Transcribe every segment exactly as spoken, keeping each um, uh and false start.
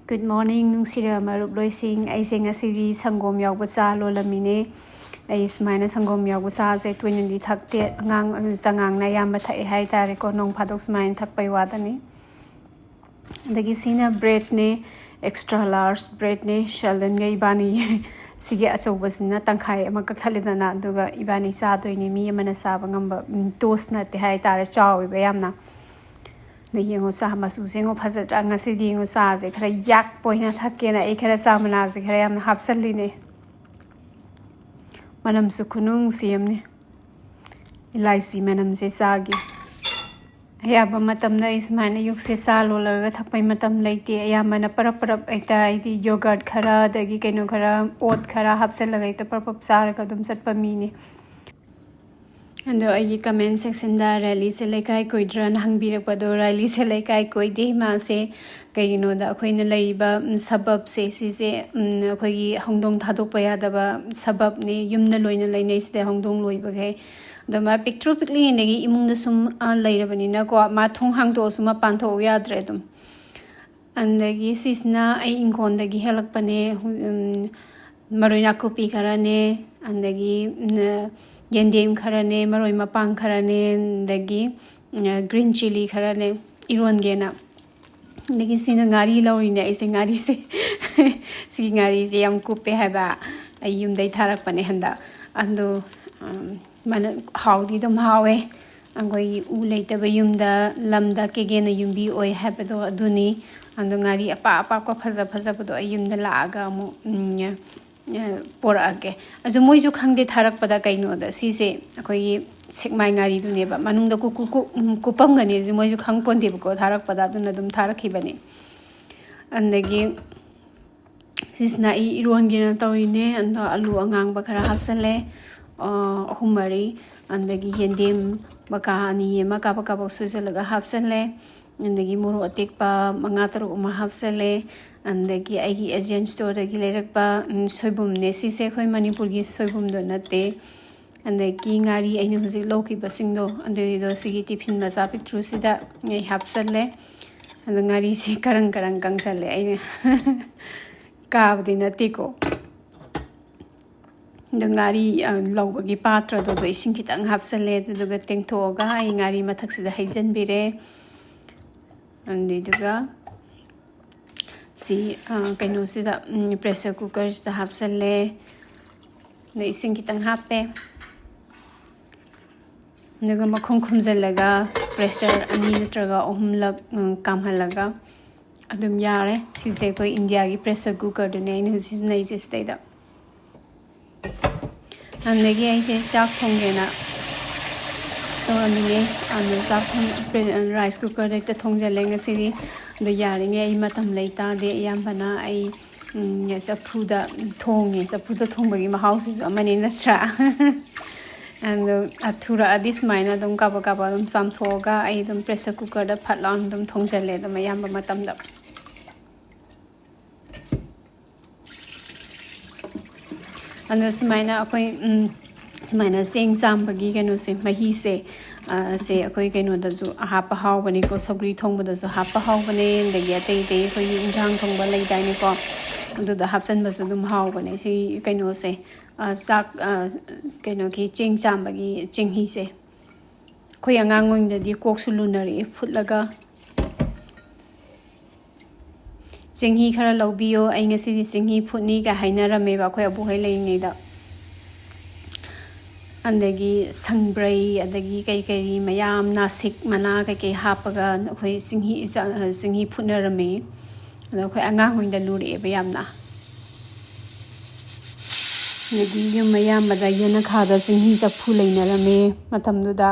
Good morning, ꯅꯨꯡꯁꯤꯔꯕ ꯃꯔꯨꯞ ꯂꯣꯏꯁꯤꯡ꯫ ꯑꯩꯁꯦ ꯉꯁꯤꯗꯤ ꯁꯪꯒꯣꯝ ꯌꯥꯎꯕ ꯆꯥ ꯂꯣꯜꯂꯝꯃꯤꯅꯦ꯫ ꯑꯩ ꯁꯨꯃꯥꯏꯅ ꯁꯪꯒꯣꯝ ꯌꯥꯎꯕ ꯆꯥꯁꯦ ꯇꯣꯏꯅꯗꯤ ꯊꯛꯇꯦ꯫ ꯑꯉꯥꯡ, ꯆꯉꯥꯡꯅ ꯑꯌꯥꯝꯕ ꯊꯛꯑꯦ ꯍꯥꯏ ꯇꯥꯔꯦꯀꯣ꯫ ꯅꯣꯡ ꯐꯥꯗꯣꯛ ꯁꯨꯃꯥꯏꯅ ꯊꯛꯄꯩ ꯋꯥꯗꯅꯤ꯫ ꯑꯗꯒꯤ ꯁꯤꯅ breadꯅꯦ, extra large breadꯅꯦ꯫ ꯁꯦꯜꯗꯟꯒ ꯏꯕꯥꯅꯤ ꯁꯤꯒꯤ ꯑꯆꯧꯕꯁꯤꯅ ꯇꯪꯈꯥꯏ ꯑꯃ ꯀꯛꯊꯠꯂꯦꯗꯅ, ꯑꯗꯨꯒ ꯏꯕꯥꯅꯤ ꯆꯥꯗꯣꯏꯅꯦ꯫ ꯃꯤ ꯑꯃꯅ ꯆꯥꯕ ꯉꯝꯕ, ꯎꯝ, toast ꯅꯠꯇꯦ ꯍꯥꯏ ꯇꯥꯔꯦ, ꯆꯥꯎꯋꯦꯕ ꯌꯥꯝꯅ꯫ ꯑꯗ ꯌꯦꯡꯉꯣ, ꯆꯥ ꯃꯆꯨꯁꯦ ꯌꯦꯡꯉꯣ, ꯐꯖꯗ꯭ꯔꯥ? ꯉꯁꯤꯗꯤ ꯌꯦꯡꯉꯣ, ꯆꯥꯁꯦ ꯈꯔ ꯌꯥꯛꯄ ꯑꯣꯏꯅ ꯊꯛꯀꯦꯅ ꯑꯩ ꯈꯔ ꯆꯥ ꯃꯅꯥꯁꯦ ꯈꯔ ꯌꯥꯝꯅ ꯍꯥꯞꯆꯜꯂꯤꯅꯦ꯫ ꯃꯅꯝꯁꯨ ꯈꯨꯅꯨꯡꯁꯤ ꯑꯃꯅꯤ, ꯏꯂꯥꯏꯆꯤ ꯃꯅꯝꯁꯦ ꯆꯥꯒꯤ꯫ ꯑꯌꯥꯝꯕ ꯃꯇꯝꯗ ꯑꯩ ꯁꯨꯃꯥꯏꯅ ꯑꯌꯨꯛꯁꯦ ꯆꯥ ꯂꯣꯜꯂꯒ ꯊꯛꯄꯩ ꯃꯇꯝ ꯂꯩꯇꯦ꯫ ꯑꯌꯥꯝꯕꯅ ꯄꯔꯞ ꯄꯔꯞ ꯍꯦꯛꯇ, ꯍꯥꯏꯗꯤ yogurt ꯈꯔ, ꯑꯗꯒꯤ ꯀꯩꯅꯣ ꯈꯔ, oat ꯈꯔ ꯍꯥꯞꯆꯜꯂꯒ ꯍꯦꯛꯇ ꯄꯔꯞ ꯄꯔꯞ ꯆꯥꯔꯒ ꯑꯗꯨꯝ ꯆꯠꯄ ꯃꯤꯅꯤ꯫ ꯑꯗꯣ ꯑꯩꯒꯤ comment sectionꯗ ꯔꯥꯏꯂꯤꯁꯦ ꯂꯩꯀꯥꯏ ꯀꯣꯏꯗ꯭ꯔꯥꯅ ꯍꯪꯕꯤꯔꯛꯄꯗꯣ, ꯔꯥꯏꯂꯤꯁꯦ ꯂꯩꯀꯥꯏ ꯀꯣꯏꯗꯦ꯫ ꯃꯥꯁꯦ ꯀꯩꯒꯤꯅꯣꯗ, ꯑꯩꯈꯣꯏꯅ ꯂꯩꯔꯤꯕ, ꯎꯝ, suburbꯁꯦ, ꯁꯤꯁꯦ, ꯎꯝ, ꯑꯩꯈꯣꯏꯒꯤ ꯍꯧꯗꯣꯡ ꯊꯥꯗꯣꯛꯄ ꯌꯥꯗꯕ suburbꯅꯦ꯫ ꯌꯨꯝꯗ ꯂꯣꯏꯅ ꯂꯩꯅꯩ ꯁꯤꯗ ꯍꯧꯗꯣꯡ ꯂꯣꯏꯕꯈꯩ꯫ ꯑꯗꯣ ꯃꯥ ꯄꯤꯛꯇ꯭ꯔꯨ ꯄꯤꯛꯂꯤꯉꯩꯗꯒꯤ ꯏꯃꯨꯡꯗ ꯁꯨꯝ, ꯑ, ꯂꯩꯔꯕꯅꯤꯅꯀꯣ, ꯃꯥ ꯊꯣꯡ ꯍꯥꯡꯗꯣꯛꯑꯁꯨ ꯃꯄꯥꯟ ꯊꯣꯛꯎ ꯌꯥꯗ꯭ꯔꯦ ꯑꯗꯨꯝ꯫ ꯑꯗꯒꯤ ꯁꯤꯁꯤꯅ ꯑꯩ ꯏꯪꯈꯣꯜꯗꯒꯤ ꯍꯦꯛꯂꯛꯄꯅꯦ꯫ ꯍꯨ-, ꯎꯝ, ꯃꯔꯣꯏ ꯅꯥꯀꯨꯞꯄꯤ ꯈꯔꯅꯦ, ꯑꯗꯒꯤ, ꯎꯝ, ꯌꯦꯟꯗꯦꯝ ꯈꯔꯅꯦ, ꯃꯔꯣꯏ ꯃꯄꯥꯡ ꯈꯔꯅꯦ, ꯑꯗꯒꯤ, ꯎꯝ, green chilli ꯈꯔꯅꯦ, ꯏꯔꯣꯟꯒꯦꯅ꯫ ꯑꯗꯒꯤ ꯁꯤꯅ ꯉꯥꯔꯤ ꯂꯧꯔꯤꯅꯦ ꯑꯩꯁꯦ, ꯉꯥꯔꯤꯁꯦ꯫ ꯁꯤꯒꯤ ꯉꯥꯔꯤꯁꯦ ꯌꯥꯝ ꯀꯨꯞꯄꯦ ꯍꯥꯏꯕ, ꯑꯩ ꯌꯨꯝꯗꯩ ꯊꯥꯔꯛꯄꯅꯦ ꯍꯟꯗꯛ꯫ ꯑꯗꯣ, ꯎꯝ, ꯃꯅ-, ꯍꯥꯎꯗꯤ ꯑꯗꯨꯝ ꯍꯥꯎꯋꯦ꯫ ꯑꯩꯈꯣꯏꯒꯤ ꯎ ꯂꯩꯇꯕ ꯌꯨꯝꯗ, ꯂꯝꯗ ꯀꯦꯒꯦꯅ ꯌꯨꯝꯕꯤ ꯑꯣꯏ ꯍꯥꯏꯕꯗꯣ ꯑꯗꯨꯅꯤ꯫ ꯑꯗꯣ ꯉꯥꯔꯤ ꯑꯄꯥꯛ ꯑꯄꯥꯛꯄ ꯐꯖ ꯐꯖꯕꯗꯣ ꯑꯩ ꯌꯨꯝꯗ ꯂꯥꯛꯑꯒ ꯑꯃꯨꯛ, ꯎꯝ, ꯑ, ꯄꯣꯔꯛꯑꯒꯦ꯫ ꯑꯗꯨ ꯃꯣꯏꯁꯨ ꯈꯪꯗꯦ ꯊꯥꯔꯛꯄꯗ ꯀꯩꯅꯣꯗ, ꯁꯤꯁꯦ ꯑꯩꯈꯣꯏꯒꯤ ꯁꯦꯛꯃꯥꯏ ꯉꯥꯔꯤꯗꯨꯅꯦꯕ꯫ ꯃꯅꯨꯡꯗ ꯀꯨ-, ꯀꯨ-, ꯀꯨ-, ꯎꯝ, ꯀꯨꯞꯄꯝꯒꯅꯤ꯫ ꯑꯗꯨ ꯃꯣꯏꯁꯨ ꯈꯪ ꯄꯣꯟꯗꯦꯕꯀꯣ ꯊꯥꯔꯛꯄꯗ, ꯑꯗꯨꯅ ꯑꯗꯨꯝ ꯊꯥꯔꯛꯈꯤꯕꯅꯤ꯫ ꯑꯗꯒꯤ ꯁꯤꯁꯤꯅ ꯑꯩ ꯏꯔꯣꯟꯒꯦꯅ ꯇꯧꯔꯤꯅꯦ꯫ ꯑꯗꯣ ꯑꯂꯨ ꯑꯉꯥꯡꯕ ꯈꯔ ꯍꯥꯞꯆꯜꯂꯦ, ꯑ, ꯑꯍꯨꯝ ꯃꯔꯤ, ꯑꯗꯒꯤ ꯌꯦꯟꯗꯦꯝ ꯃꯀꯥ ꯑꯅꯤ ꯑꯃ ꯀꯥꯕꯛ ꯀꯥꯕꯛ ꯁꯣꯏꯖꯜꯂꯒ ꯍꯥꯞꯆꯜꯂꯦ, ꯑꯗꯒꯤ ꯃꯣꯔꯣꯛ ꯑꯇꯦꯛꯄ ꯃꯉꯥ ꯇꯔꯨꯛ ꯑꯃ ꯍꯥꯞꯆꯜꯂꯦ, ꯑꯗꯒꯤ ꯑꯩꯒꯤ Asian storeꯗꯒꯤ ꯂꯩꯔꯛꯄ, ꯎꯝ, ꯁꯣꯏꯕꯨꯝꯅꯦ꯫ ꯁꯤꯁꯦ ꯑꯩꯈꯣꯏ ꯃꯅꯤꯄꯨꯔꯒꯤ ꯁꯣꯏꯕꯨꯝꯗꯣ ꯅꯠꯇꯦ꯫ ꯑꯗꯒꯤ ꯉꯥꯔꯤ ꯑꯩꯅ ꯍꯧꯖꯤꯛ ꯂꯧꯈꯤꯕꯁꯤꯡꯗꯣ, ꯑꯗꯨꯒꯤꯗꯣ ꯁꯤꯒꯤ tiffin ꯃꯆꯥ ꯄꯤꯛꯇ꯭ꯔꯨꯁꯤꯗ ꯑꯩ ꯍꯥꯞꯆꯜꯂꯦ꯫ ꯑꯗꯣ ꯉꯥꯔꯤꯁꯦ ꯀꯔꯪ ꯀꯔꯪ ꯀꯪꯁꯜꯂꯦ, ꯑꯩꯅ ꯀꯥꯕꯗꯤ ꯅꯠꯇꯦꯀꯣ꯫ ꯑꯗꯣ ꯉꯥꯔꯤ, ꯑ, ꯂꯧꯕꯒꯤ ꯄꯥꯇ꯭ꯔꯗꯣ, ꯑꯗꯣ ꯏꯁꯤꯡ ꯈꯤꯇꯪ ꯍꯥꯞꯆꯜꯂꯦ, ꯑꯗꯨꯗꯨꯒ ꯇꯦꯡꯊꯣꯛꯑꯒ ꯑꯩ ꯉꯥꯔꯤ ꯃꯊꯛꯁꯤꯗ ꯍꯩꯖꯤꯟꯕꯤꯔꯦ꯫ ꯑꯗꯨꯗꯨꯒ ꯁꯤ, ꯑ, ꯀꯩꯅꯣꯁꯤꯗ, ꯎꯝ, pressure cookerꯁꯤꯗ ꯍꯥꯞꯆꯜꯂꯦ꯫ ꯑꯗ ꯏꯁꯤꯡ ꯈꯤꯇꯪ ꯍꯥꯞꯄꯦ꯫ ꯑꯗꯨꯒ ꯃꯈꯨꯝ ꯈꯨꯝꯖꯤꯜꯂꯒ pressure ꯑꯅꯤ ꯅꯠꯇ꯭ꯔꯒ ꯑꯍꯨꯝꯂꯛ, ꯎꯝ, ꯀꯥꯝꯍꯜꯂꯒ ꯑꯗꯨꯝ ꯌꯥꯔꯦ꯫ ꯁꯤꯁꯦ ꯑꯩꯈꯣꯏ ꯏꯟꯗꯤꯌꯥꯒꯤ pressure cookerꯗꯨꯅꯦ ꯑꯩꯅ ꯍꯧꯖꯤꯛ ꯁꯤꯖꯤꯟꯅꯩꯁꯦ ꯁꯤꯗꯩꯗ꯫ ꯑꯗꯒꯤ ꯑꯩꯁꯦ ꯆꯥꯛ ꯊꯣꯡꯒꯦꯅ ꯇꯧꯔꯝꯃꯤꯅꯦ꯫ ꯑꯗꯣ ꯆꯥꯛ ꯊꯣꯡ-, rice cookerꯗ ꯍꯦꯛꯇ ꯊꯣꯡꯖꯤꯜꯂꯦ ꯉꯁꯤꯗꯤ꯫ ꯑꯗꯣ ꯌꯥꯔꯤꯉꯩ ꯑꯩ ꯃꯇꯝ ꯂꯩꯇꯥꯗꯤ ꯑꯌꯥꯝꯕꯅ ꯑꯩ, ꯎꯝ, ꯆꯐꯨꯗ ꯊꯣꯡꯉꯦ꯫ ꯆꯐꯨꯗ ꯊꯣꯡꯕꯒꯤ ꯃꯍꯥꯎꯁꯤꯁꯨ ꯑꯃꯅꯤ ꯅꯠꯇ꯭ꯔꯥ? ꯑꯗꯣ ꯑꯊꯨꯔꯛꯑꯗꯤ ꯁꯨꯃꯥꯏꯅ ꯑꯗꯨꯝ ꯀꯥꯕꯛ ꯀꯥꯕꯛ ꯑꯗꯨꯝ ꯆꯥꯝꯊꯣꯛꯑꯒ ꯑꯩ ꯑꯗꯨꯝ pressure cookerꯗ ꯐꯠ ꯂꯥꯎꯅ ꯑꯗꯨꯝ ꯊꯣꯡꯖꯜꯂꯦ ꯑꯗꯨꯝ ꯑꯌꯥꯝꯕ ꯃꯇꯝꯗ꯫ ꯑꯗꯣ ꯁꯨꯃꯥꯏꯅ ꯑꯩꯈꯣꯏ, ꯎꯝ, ꯁꯨꯃꯥꯏꯅ ꯆꯦꯡ ꯆꯥꯝꯕꯒꯤ ꯀꯩꯅꯣꯁꯦ, ꯃꯍꯤꯁꯦ, ꯑ, ꯁꯦ ꯑꯩꯈꯣꯏ ꯀꯩꯅꯣꯗꯁꯨ ꯍꯥꯞꯄ ꯍꯥꯎꯕꯅꯤꯀꯣ, ꯁꯧꯒ꯭ꯔꯤ ꯊꯣꯡꯕꯗꯁꯨ ꯍꯥꯞꯄ ꯍꯥꯎꯕꯅꯦ, ꯑꯗꯒꯤ ꯑꯇꯩ ꯑꯇꯩ ꯑꯩꯈꯣꯏꯒꯤ ꯏꯟꯖꯥꯡ ꯊꯣꯡꯕ ꯂꯩꯗꯥꯏꯅꯦꯀꯣ, ꯑꯗꯨꯗ ꯍꯥꯞꯆꯟꯕꯁꯨ ꯑꯗꯨꯝ ꯍꯥꯎꯕꯅꯦ꯫ ꯁꯤ ꯀꯩꯅꯣꯁꯦ, ꯑ, ꯆꯥꯛ, ꯑ, ꯀꯩꯅꯣꯒꯤ ꯆꯦꯡ ꯆꯥꯝꯕꯒꯤ ꯆꯦꯡꯍꯤꯁꯦ꯫ ꯑꯩꯈꯣꯏ ꯑꯉꯥꯡ ꯑꯣꯏꯔꯤꯉꯩꯗꯗꯤ ꯀꯣꯛꯁꯨ ꯂꯨꯅꯔꯛꯑꯦ ꯐꯨꯠꯂꯒ꯫ "ꯆꯦꯡꯍꯤ ꯈꯔ ꯂꯧꯕꯤꯌꯣ, ꯑꯩ ꯉꯁꯤꯗꯤ ꯆꯦꯡꯍꯤ ꯐꯨꯠꯅꯤꯒ" ꯍꯥꯏꯅꯔꯝꯃꯦꯕ ꯑꯩꯈꯣꯏ ꯑꯕꯣꯛꯍꯣꯏ ꯂꯩꯔꯤꯉꯩꯗ꯫ ꯑꯗꯒꯤ ꯁꯪꯕ꯭ꯔꯩ, ꯑꯗꯒꯤ ꯀꯩ ꯀꯩ ꯃꯌꯥꯝ, ꯅꯥꯁꯤꯛ ꯃꯅꯥ ꯀꯩꯀꯩ ꯍꯥꯞꯄꯒ ꯑꯩꯈꯣꯏ ꯆꯦꯡꯍꯤ, ꯆꯦꯡꯍꯤ ꯐꯨꯠꯅꯔꯝꯃꯤ꯫ ꯑꯗꯣ ꯑꯩꯈꯣꯏ ꯑꯉꯥꯡ ꯑꯣꯏꯅ ꯂꯨꯔꯛꯑꯦꯕ ꯌꯥꯝꯅ꯫ ꯑꯗꯒꯤ ꯌꯨꯝ ꯑꯌꯥꯝꯕꯗ ꯌꯦꯅꯈꯥꯗ ꯆꯦꯡꯍꯤ ꯆꯐꯨ ꯂꯩꯅꯔꯝꯃꯦ ꯃꯇꯝꯗꯨꯗ꯫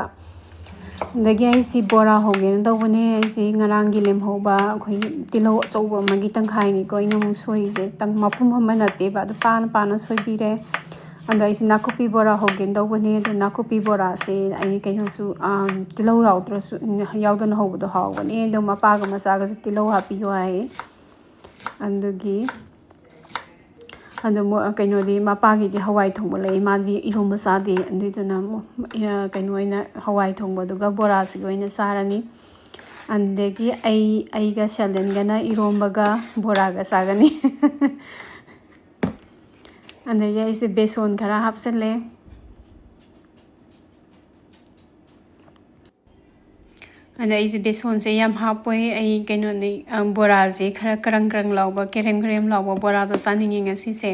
ꯑꯗꯒꯤ ꯑꯩꯁꯤ ꯕꯣꯔꯥ ꯍꯧꯒꯦꯅ ꯇꯧꯕꯅꯦ꯫ ꯑꯩꯁꯤ ꯉꯔꯥꯡꯒꯤ ꯂꯦꯝꯍꯧꯕ ꯑꯩꯈꯣꯏꯒꯤ ꯇꯤꯜꯍꯧ ꯑꯆꯧꯕ ꯑꯃꯒꯤ ꯇꯪꯈꯥꯏꯅꯤꯀꯣ ꯑꯩꯅ ꯑꯃꯨꯛ ꯁꯣꯏꯔꯤꯁꯦ꯫ ꯇꯪ-, ꯃꯄꯨꯝ ꯑꯃ ꯅꯠꯇꯦꯕ, ꯑꯗꯨ ꯄꯥꯅ ꯄꯥꯅ ꯁꯣꯏꯕꯤꯔꯦ꯫ ꯑꯗꯣ ꯑꯩꯁꯤ ꯅꯥꯀꯨꯞꯄꯤ ꯕꯣꯔꯥ ꯍꯧꯒꯦꯅ ꯇꯧꯕꯅꯦ꯫ ꯑꯗꯣ ꯅꯥꯀꯨꯞꯄꯤ ꯕꯣꯔꯥꯁꯦ ꯑꯩ ꯀꯩꯅꯣꯁꯨ, ꯑꯥ, ꯇꯤꯜꯍꯧ ꯌꯥꯎꯗ꯭ꯔꯁꯨ, ꯌꯥꯎꯗꯅ ꯍꯧꯕꯗꯣ ꯍꯥꯎꯕꯅꯦ꯫ ꯑꯗꯣ ꯃꯄꯥꯒ ꯃꯆꯥꯒꯁꯨ ꯇꯤꯜꯍꯧ ꯍꯥꯞꯄꯤꯌꯣ ꯍꯥꯏꯌꯦ꯫ ꯑꯗꯨꯒꯤ ꯑꯗꯣ ꯃꯣ-, ꯀꯩꯅꯣꯗꯤ, ꯃꯄꯥꯒꯤꯗꯤ ꯍꯋꯥꯏ ꯊꯣꯡꯕ ꯂꯩ, ꯃꯥꯗꯤ ꯏꯔꯣꯝꯕ ꯆꯥꯗꯦ꯫ ꯑꯗꯨꯏꯗꯨꯅ ꯃꯣ-, ꯑ, ꯀꯩꯅꯣ ꯑꯣꯏꯅ, ꯍꯋꯥꯏ ꯊꯣꯡꯕꯗꯨꯒ ꯕꯣꯔꯥꯁꯤꯒ ꯑꯣꯏꯅ ꯆꯥꯔꯅꯤ꯫ ꯑꯗꯒꯤ ꯑꯩ ꯑꯩꯒ ꯁꯦꯂꯦꯟꯒꯅ ꯏꯔꯣꯝꯕꯒ ꯕꯣꯔꯥꯒ ꯆꯥꯒꯅꯤ꯫ ꯑꯗꯒꯤ ꯑꯩꯁꯦ ꯕꯦꯁꯣꯟ ꯈꯔ ꯍꯥꯞꯆꯤꯜꯂꯦ꯫ ꯑꯗ ꯑꯩꯁꯦ ꯕꯦꯁꯣꯟꯁꯦ ꯌꯥꯝ ꯍꯥꯞꯄꯣꯏ꯫ ꯑꯩ ꯀꯩꯅꯣꯅꯤ, ꯑ, ꯕꯣꯔꯥꯁꯦ ꯈꯔ ꯀꯔꯪ ꯀꯔꯪ ꯂꯥꯎꯕ, ꯀꯦꯔꯦꯝ ꯀꯦꯔꯦꯝ ꯂꯥꯎꯕ ꯕꯣꯔꯥꯗꯣ ꯆꯥꯅꯤꯡꯉꯤ ꯉꯁꯤꯁꯦ꯫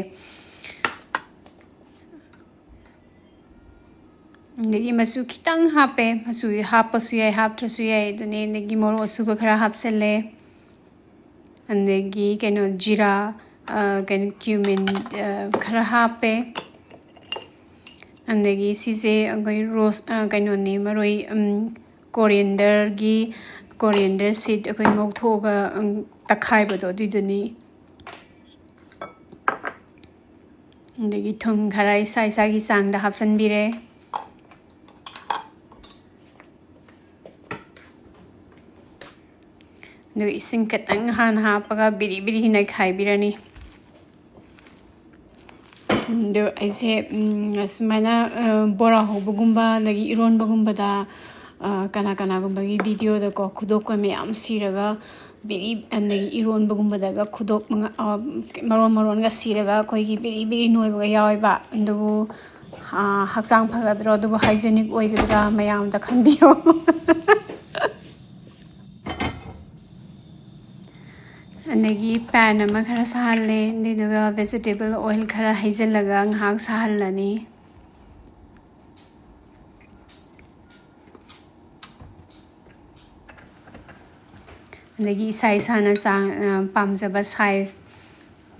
ꯑꯗꯒꯤ ꯃꯆꯨ ꯈꯤꯇꯪ ꯍꯥꯞꯄꯦ꯫ ꯃꯆꯨ ꯍꯥꯞꯄꯁꯨ ꯌꯥꯏ, ꯍꯥꯞꯇ꯭ꯔꯁꯨ ꯌꯥꯏ꯫ ꯑꯗꯨꯅꯦ, ꯑꯗꯒꯤ ꯃꯣꯔꯣꯛ ꯑꯁꯨꯕ ꯈꯔ ꯍꯥꯞꯆꯤꯜꯂꯦ꯫ ꯑꯗꯒꯤ ꯀꯩꯅꯣ, ꯖꯤꯔꯥ, ꯑ, ꯀꯩꯅꯣ, ꯀ꯭ꯌꯨꯃꯤꯟ, ꯑ, ꯈꯔ ꯍꯥꯞꯄꯦ꯫ ꯑꯗꯒꯤ ꯁꯤꯁꯦ ꯑꯩꯈꯣꯏ ꯔꯣꯁ, ꯑ, ꯀꯩꯅꯣꯅꯦ, ꯃꯔꯣꯏ, ꯎꯝ, ꯀꯣꯔꯤꯌꯦꯟꯗꯔꯒꯤ, ꯀꯣꯔꯤꯌꯦꯟꯗꯔ ꯁꯤꯗ ꯑꯩꯈꯣꯏ ꯉꯧꯊꯣꯛꯑꯒ, ꯎꯝ, ꯇꯛꯈꯥꯏꯕꯗꯣ, ꯑꯗꯨꯏꯗꯨꯅꯤ꯫ ꯑꯗꯒꯤ ꯊꯨꯝ ꯈꯔ ꯏꯁꯥ ꯏꯁꯥꯒꯤ ꯆꯥꯡꯗ ꯍꯥꯞꯆꯤꯟꯕꯤꯔꯦ꯫ ꯑꯗꯨꯒ ꯏꯁꯤꯡ ꯈꯤꯇꯪ ꯍꯥꯟꯅ ꯍꯥꯞꯄꯒ ꯕꯤꯔꯤ ꯕꯤꯔꯤ ꯅꯩꯈꯥꯏꯕꯤꯔꯅꯤ꯫ ꯑꯗꯨ ꯑꯩꯁꯦ, ꯎꯝ, ꯑꯁꯨꯃꯥꯏꯅ, ꯑ, ꯕꯣꯔꯥ ꯍꯧꯕꯒꯨꯝꯕ, ꯑꯗꯒꯤ ꯏꯔꯣꯟꯕꯒꯨꯝꯕꯗ, ꯑ, ꯀꯅꯥ ꯀꯅꯥꯒꯨꯝꯕꯒꯤ ꯚꯤꯗꯤꯑꯣꯗꯀꯣ, ꯈꯨꯗꯣꯞꯀ ꯃꯌꯥꯝ ꯁꯤꯔꯒ ꯕꯤꯔꯤ, ꯑꯗꯒꯤ ꯏꯔꯣꯟꯕꯒꯨꯝꯕꯗꯒ ꯈꯨꯗꯣꯞ ꯃꯉꯥ, ꯑ, ꯃꯔꯣꯟ ꯃꯔꯣꯟꯒ ꯁꯤꯔꯒ ꯑꯩꯈꯣꯏꯒꯤ ꯕꯤꯔꯤ ꯕꯤꯔꯤ ꯅꯣꯏꯕꯒ ꯌꯥꯎꯋꯦꯕ꯫ ꯑꯗꯨꯕꯨ, ꯑ, ꯍꯛꯆꯥꯡ ꯐꯒꯗ꯭ꯔꯣ? ꯑꯗꯨꯕꯨ ꯍꯥꯏꯖꯦꯅꯤꯛ ꯑꯣꯏꯒꯗ꯭ꯔꯥ? ꯃꯌꯥꯝ ꯑꯝꯇ ꯈꯟꯕꯤꯌꯣ꯫ ꯑꯗꯒꯤ ꯄꯦꯟ ꯑꯃ ꯈꯔ ꯁꯥꯍꯜꯂꯦ, ꯑꯗꯨꯗꯨꯒ ꯚꯦꯖꯤꯇꯦꯕꯜ ꯑꯣꯏꯜ ꯈꯔ ꯍꯩꯖꯤꯜꯂꯒ ꯉꯥꯏꯍꯥꯛ ꯁꯥꯍꯜꯂꯅꯤ꯫ ꯑꯗꯒꯤ ꯏꯁꯥ ꯏꯁꯥꯅ ꯆꯥꯡ, ꯑ, ꯄꯥꯝꯖꯕ ꯁꯥꯏꯖ,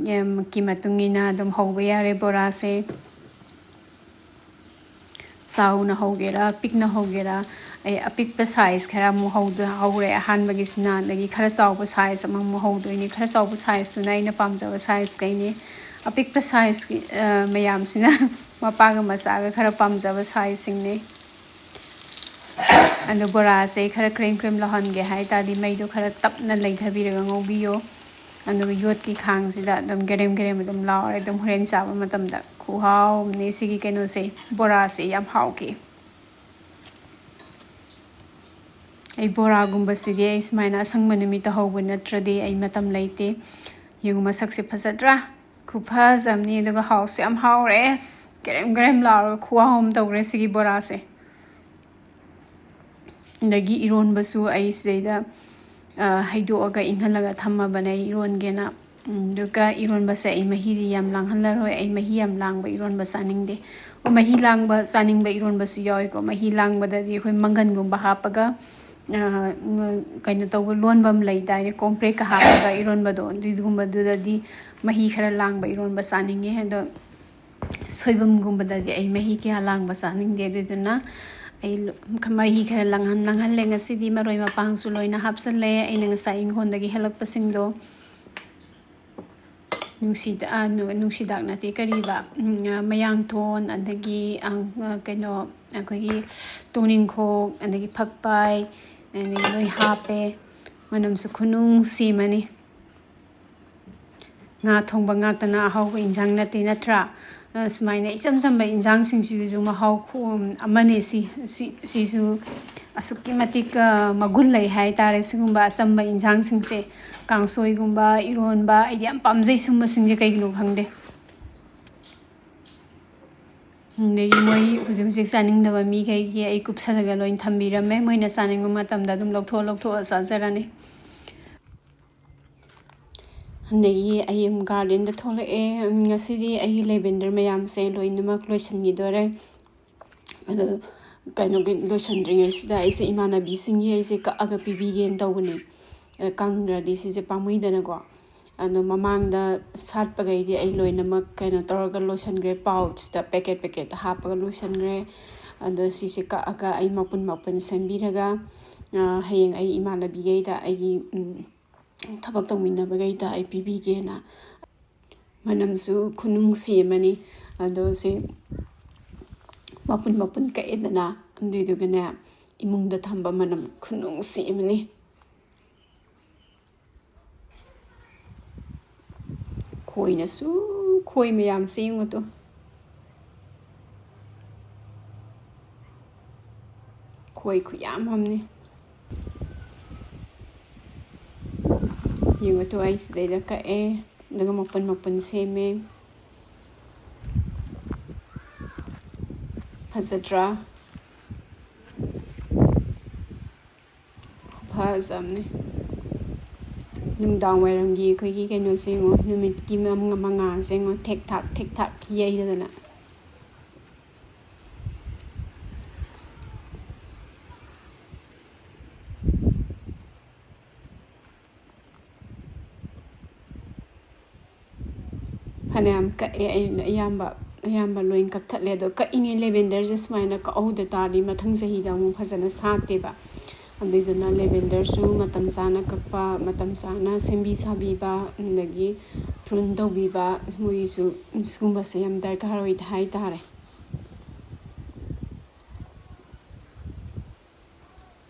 ꯌꯥꯝ, ꯀꯤ ꯃꯇꯨꯡ ꯏꯟꯅ ꯑꯗꯨꯝ ꯍꯧꯕ ꯌꯥꯔꯦ ꯕꯣꯔꯥꯁꯦ꯫ ꯆꯥꯎꯅ ꯍꯧꯒꯦꯔꯥ, ꯄꯤꯛꯅ ꯍꯧꯒꯦꯔꯥ, ꯑꯩ ꯑꯄꯤꯛꯄ ꯁꯥꯏꯖ ꯈꯔ ꯑꯃꯨꯛ ꯍꯧꯗ-, ꯍꯧꯔꯦ ꯑꯍꯥꯟꯕꯒꯤꯁꯤꯅ, ꯑꯗꯒꯤ ꯈꯔ ꯆꯥꯎꯕ ꯁꯥꯏꯖ ꯑꯃꯃꯨꯛ ꯍꯧꯗꯣꯏꯅꯤ꯫ ꯈꯔ ꯆꯥꯎꯕ ꯁꯥꯏꯖꯇꯨꯅ ꯑꯩꯅ ꯄꯥꯝꯖꯕ ꯁꯥꯏꯖꯈꯩꯅꯤ꯫ ꯑꯄꯤꯛꯄ ꯁꯥꯏꯖꯀꯤ, ꯑ, ꯃꯌꯥꯝꯁꯤꯅ ꯃꯄꯥꯒ ꯃꯆꯥꯒ ꯈꯔ ꯄꯥꯝꯖꯕ ꯁꯥꯏꯖꯁꯤꯡꯅꯤ꯫ ꯑꯗꯣ ꯕꯣꯔꯥꯁꯦ ꯈꯔ ꯀ꯭ꯔꯦꯝ ꯀ꯭ꯔꯦꯝ ꯂꯧꯍꯟꯒꯦ ꯍꯥꯏ ꯇꯥꯔꯗꯤ ꯃꯩꯗꯣ ꯈꯔ ꯇꯞꯅ ꯂꯩꯊꯕꯤꯔꯒ ꯉꯧꯕꯤꯌꯣ꯫ ꯑꯗꯨꯒ ꯌꯣꯠꯀꯤ ꯈꯥꯡꯁꯤꯗ ꯑꯗꯨꯝ ꯒꯦꯔꯦꯝ ꯒꯦꯔꯦꯝ ꯑꯗꯨꯝ ꯂꯥꯎꯔꯦ꯫ ꯑꯗꯨꯝ ꯍꯣꯔꯦꯟ ꯆꯥꯕ ꯃꯇꯝꯗ ꯈꯨꯍꯥꯎ ꯑꯃꯅꯦ ꯁꯤꯒꯤ ꯀꯩꯅꯣꯁꯦ, ꯕꯣꯔꯥꯁꯦ ꯌꯥꯝ ꯍꯥꯎꯈꯤ꯫ ꯑꯩ ꯕꯣꯔꯥꯒꯨꯝꯕꯁꯤꯗꯤ ꯑꯩ ꯁꯨꯃꯥꯏꯅ ꯑꯁꯪꯕ ꯅꯨꯃꯤꯠꯇ ꯍꯧꯕ ꯅꯠꯇ꯭ꯔꯗꯤ ꯑꯩ ꯃꯇꯝ ꯂꯩꯇꯦ꯫ ꯌꯦꯡꯉꯨ, ꯃꯁꯛꯁꯦ ꯐꯖꯗ꯭ꯔꯥ? ꯈꯨꯐꯖ ꯑꯃꯅꯤ꯫ ꯑꯗꯨꯒ ꯍꯥꯎꯁꯨ ꯌꯥꯝ ꯍꯥꯎꯔꯦ꯫ ꯑꯁ, ꯀꯦꯔꯦꯝ ꯀꯦꯔꯦꯝ ꯂꯥꯎꯔꯒ ꯈꯨꯍꯥꯎ ꯑꯃ ꯇꯧꯔꯦ ꯁꯤꯒꯤ ꯕꯣꯔꯥꯁꯦ꯫ ꯑꯗꯒꯤ ꯏꯔꯣꯟꯕꯁꯨ ꯑꯩ ꯁꯤꯗꯩꯗ, ꯑ, ꯍꯩꯗꯣꯛꯑꯒ ꯏꯪꯍꯜꯂꯒ ꯊꯝꯃꯕꯅꯦ ꯑꯩ ꯏꯔꯣꯟꯒꯦꯅ꯫ ꯎꯝ, ꯑꯗꯨꯒ ꯏꯔꯣꯟꯕꯁꯦ ꯑꯩ ꯃꯍꯤꯗꯤ ꯌꯥꯝ ꯂꯥꯡꯍꯜꯂꯔꯣꯏ꯫ ꯑꯩ ꯃꯍꯤ ꯌꯥꯝ ꯂꯥꯡꯕ ꯏꯔꯣꯟꯕ ꯆꯥꯅꯤꯡꯗꯦ꯫ ꯑꯣ, ꯃꯍꯤ ꯂꯥꯡꯕ ꯆꯥꯅꯤꯡꯕ ꯏꯔꯣꯟꯕꯁꯨ ꯌꯥꯎꯏꯀꯣ꯫ ꯃꯍꯤ ꯂꯥꯡꯕꯗꯗꯤ ꯑꯩꯈꯣꯏ ꯃꯪꯒꯟꯒꯨꯝꯕ ꯍꯥꯞꯄꯒ, ꯑ, ꯉ-, ꯀꯩꯅꯣ ꯇꯧꯕ, ꯂꯣꯟꯕ ꯑꯃ ꯂꯩꯗꯥꯏꯅꯦ, ꯀꯣꯝꯄ꯭ꯔꯦꯛꯀ ꯍꯥꯞꯄꯒ ꯏꯔꯣꯟꯕꯗꯣ, ꯑꯗꯨꯏꯗꯨꯒꯨꯝꯕꯗꯨꯗꯗꯤ ꯃꯍꯤ ꯈꯔ ꯂꯥꯡꯕ ꯏꯔꯣꯟꯕ ꯆꯥꯅꯤꯡꯉꯦ꯫ ꯑꯗꯣ ꯁꯣꯏꯕꯨꯝꯒꯨꯝꯕꯗꯗꯤ ꯑꯩ ꯃꯍꯤ ꯀꯌꯥ ꯂꯥꯡꯕ ꯆꯥꯅꯤꯡꯗꯦ꯫ ꯑꯗꯨꯗꯨꯅ ꯑꯩ ꯂ-, ꯃꯍꯤ ꯈꯔ ꯂꯥꯡꯍꯟ-, ꯂꯥꯡꯍꯜꯂꯦ꯫ ꯉꯁꯤꯗꯤ ꯃꯔꯣꯏ ꯃꯄꯥꯡꯁꯨ ꯂꯣꯏꯅ ꯍꯥꯞꯆꯜꯂꯦ ꯑꯩꯅ ꯉꯁꯥꯏ ꯏꯪꯈꯣꯜꯗꯒꯤ ꯍꯦꯛꯂꯛꯄꯁꯤꯡꯗꯣ꯫ ꯅꯨꯡꯁꯤꯗ-, ꯑ, ꯅꯨ-, ꯅꯨꯡꯁꯤꯗꯥꯛ ꯅꯠꯇꯦ, ꯀꯔꯤꯕ, ꯎꯝ, ꯑ, ꯃꯌꯥꯡꯊꯣꯟ, ꯑꯗꯒꯤ, ꯑ, ꯑ, ꯀꯩꯅꯣ, ꯑꯩꯈꯣꯏꯒꯤ ꯇꯣꯅꯤꯡꯈꯣꯛ, ꯑꯗꯒꯤ ꯐꯛꯄꯥꯏ, ꯑꯗꯒꯤ ꯂꯣꯏ ꯍꯥꯞꯄꯦ꯫ ꯃꯅꯝꯁꯨ ꯈꯨꯅꯨꯡꯁꯤ ꯑꯃꯅꯤ꯫ ꯉꯥ ꯊꯣꯡꯕ ꯉꯥꯛꯇꯅ ꯑꯍꯥꯎꯕ ꯏꯟꯁꯥꯡ ꯅꯠꯇꯦ, ꯅꯠꯇ꯭ꯔꯥ? ꯑ, ꯁꯨꯃꯥꯏꯅ ꯏꯆꯝ ꯆꯝꯕ ꯏꯟꯁꯥꯡꯁꯤꯡꯁꯤꯁꯨ ꯃꯍꯥꯎ ꯈꯨ-, ꯑꯃꯅꯦ꯫ ꯁꯤ, ꯁꯤ, ꯁꯤꯁꯨ ꯑꯁꯨꯛꯀꯤ ꯃꯇꯤꯛ, ꯑ, ꯃꯒꯨꯟ ꯂꯩ ꯍꯥꯏ ꯇꯥꯔꯦ꯫ ꯁꯤꯒꯨꯝꯕ ꯑꯆꯝꯕ ꯏꯟꯁꯥꯡꯁꯤꯡꯁꯦ, ꯀꯥꯡꯁꯣꯏꯒꯨꯝꯕ, ꯏꯔꯣꯟꯕ, ꯑꯩꯗꯤ ꯌꯥꯝ ꯄꯥꯝꯖꯩ ꯁꯨꯝꯕꯁꯤꯡꯁꯦ, ꯀꯩꯒꯤꯅꯣ ꯈꯪꯗꯦ꯫ ꯑꯗꯒꯤ ꯃꯣꯏ ꯍꯧꯖꯤꯛ ꯍꯧꯖꯤꯛ ꯆꯥꯅꯤꯡꯗꯕ ꯃꯤꯈꯩꯒꯤ ꯑꯩ ꯀꯨꯞꯁꯜꯂꯒ ꯂꯣꯏ ꯊꯝꯕꯤꯔꯝꯃꯦ꯫ ꯃꯣꯏꯅ ꯆꯥꯅꯤꯡꯕ ꯃꯇꯝꯗ ꯑꯗꯨꯝ ꯂꯧꯊꯣꯛꯑ ꯂꯧꯊꯣꯛꯑ ꯆꯥꯖꯔꯅꯤ꯫ ꯑꯗꯒꯤ ꯑꯩ ꯑꯃꯨꯛ ꯒꯥꯔꯗꯦꯟꯗ ꯊꯣꯛꯂꯛꯑꯦ꯫ ꯎꯝ, ꯉꯁꯤꯗꯤ ꯑꯩꯒꯤ ꯂꯦꯚꯦꯟꯗꯔ ꯃꯌꯥꯝꯁꯦ ꯂꯣꯏꯅꯃꯛ ꯂꯣꯏꯁꯤꯟꯈꯤꯗꯣꯔꯦ꯫ ꯑꯗꯣ ꯀꯩꯅꯣꯒꯤ ꯂꯣꯏꯁꯤꯟꯗ꯭ꯔꯤꯉꯩꯁꯤꯗ ꯑꯩꯁꯦ ꯏꯃꯥꯟꯅꯕꯤꯁꯤꯡꯒꯤ ꯑꯩꯁꯦ ꯀꯛꯑꯒ ꯄꯤꯕꯤꯒꯦꯅ ꯇꯧꯕꯅꯦ꯫ ꯑ, ꯀꯪꯗ꯭ꯔꯗꯤ ꯁꯤꯁꯦ ꯄꯥꯝꯃꯨꯏꯗꯅꯀꯣ꯫ ꯑꯗꯣ ꯃꯃꯥꯡꯗ ꯁꯥꯠꯄꯈꯩꯗꯤ ꯑꯩ ꯂꯣꯏꯅꯃꯛ ꯀꯩꯅꯣ ꯇꯧꯔꯒ ꯂꯣꯏꯁꯤꯟꯈ꯭ꯔꯦ, ꯄꯥꯎꯆꯇ ꯄꯦꯀꯦꯠ ꯄꯦꯀꯦꯠꯇ ꯍꯥꯞꯄꯒ ꯂꯣꯏꯁꯤꯟꯈ꯭ꯔꯦ꯫ ꯑꯗꯣ ꯁꯤꯁꯦ ꯀꯛꯑꯒ ꯑꯩ ꯃꯄꯨꯟ ꯃꯄꯨꯟ ꯁꯦꯝꯕꯤꯔꯒ, ꯑ, ꯍꯌꯦꯡ ꯑꯩ ꯏꯃꯥꯟꯅꯕꯤꯈꯩꯗ ꯑꯩꯒꯤ, ꯎꯝ, ꯊꯕꯛ ꯇꯧꯃꯤꯟꯅꯕꯈꯩꯗ ꯑꯩ ꯄꯤꯕꯤꯒꯦꯅ꯫ ꯃꯅꯝꯁꯨ ꯈꯨꯅꯨꯡꯁꯤ ꯑꯃꯅꯤ꯫ ꯑꯗꯣ ꯁꯤ ꯃꯄꯨꯟ ꯃꯄꯨꯟ ꯀꯛꯑꯦꯗꯅ, ꯑꯗꯨꯏꯗꯨꯒꯅꯦ, ꯏꯃꯨꯡꯗ ꯊꯝꯕ ꯃꯅꯝ ꯈꯨꯅꯨꯡꯁꯤ ꯑꯃꯅꯤ꯫ ꯈꯣꯏꯅꯁꯨ, ꯈꯣꯏ ꯃꯌꯥꯝꯁꯦ ꯌꯦꯡꯉꯨ ꯇꯨ꯫ ꯈꯣꯏ ꯈꯨꯌꯥꯝ ꯑꯃꯅꯤ꯫ ꯌꯦꯡꯉꯨ ꯇꯨ, ꯑꯩ ꯁꯤꯗꯩꯗ ꯀꯛꯑꯦ, ꯑꯗꯨꯒ ꯃꯄꯨꯟ ꯃꯄꯨꯟ ꯁꯦꯝꯃꯦ꯫ ꯐꯖꯗ꯭ꯔꯥ? ꯈꯨꯐꯖ ꯑꯃꯅꯤ꯫ ꯅꯨꯡꯗꯥꯡ ꯋꯥꯏꯔꯝꯒꯤ ꯑꯩꯈꯣꯏꯒꯤ ꯀꯩꯅꯣꯁꯦ ꯌꯦꯡꯉꯣ, ꯅꯨꯃꯤꯠꯀꯤ ꯃ-, ꯃꯉꯥꯜꯁꯦ ꯌꯦꯡꯉꯣ, ꯊꯦꯛ ꯊꯥꯛ ꯊꯦꯛ ꯊꯥꯛ ꯌꯩꯔꯗꯅ꯫ ꯐꯅꯌꯥꯝ ꯀꯛꯑꯦ, ꯑꯩꯅ ꯑꯌꯥꯝꯕ, ꯑꯌꯥꯝꯕ ꯂꯣꯏ ꯀꯛꯊꯠꯂꯦ꯫ ꯑꯗꯣ ꯀꯛꯏꯉꯩ ꯂꯦꯚꯦꯟꯗꯔꯁꯦ ꯁꯨꯃꯥꯏꯅ ꯀꯛꯍꯧꯗ ꯇꯥꯔꯗꯤ ꯃꯊꯪ ꯆꯍꯤꯗ ꯑꯃꯨꯛ ꯐꯖꯅ ꯁꯥꯠꯇꯦꯕ꯫ ꯑꯗꯨꯏꯗꯨꯅ ꯂꯦꯚꯦꯟꯗꯔꯁꯨ ꯃꯇꯝ ꯆꯥꯅ ꯀꯛꯄ, ꯃꯇꯝ ꯆꯥꯅ ꯁꯦꯝꯕꯤ ꯁꯥꯕꯤꯕ, ꯑꯗꯒꯤ ꯄ꯭ꯔꯨꯟ ꯇꯧꯕꯤꯕ, ꯃꯣꯏꯒꯤꯁꯨ ꯁꯤꯒꯨꯝꯕꯁꯦ ꯌꯥꯝ ꯗꯔꯀꯥꯔ ꯑꯣꯏ ꯍꯥꯏ ꯇꯥꯔꯦ꯫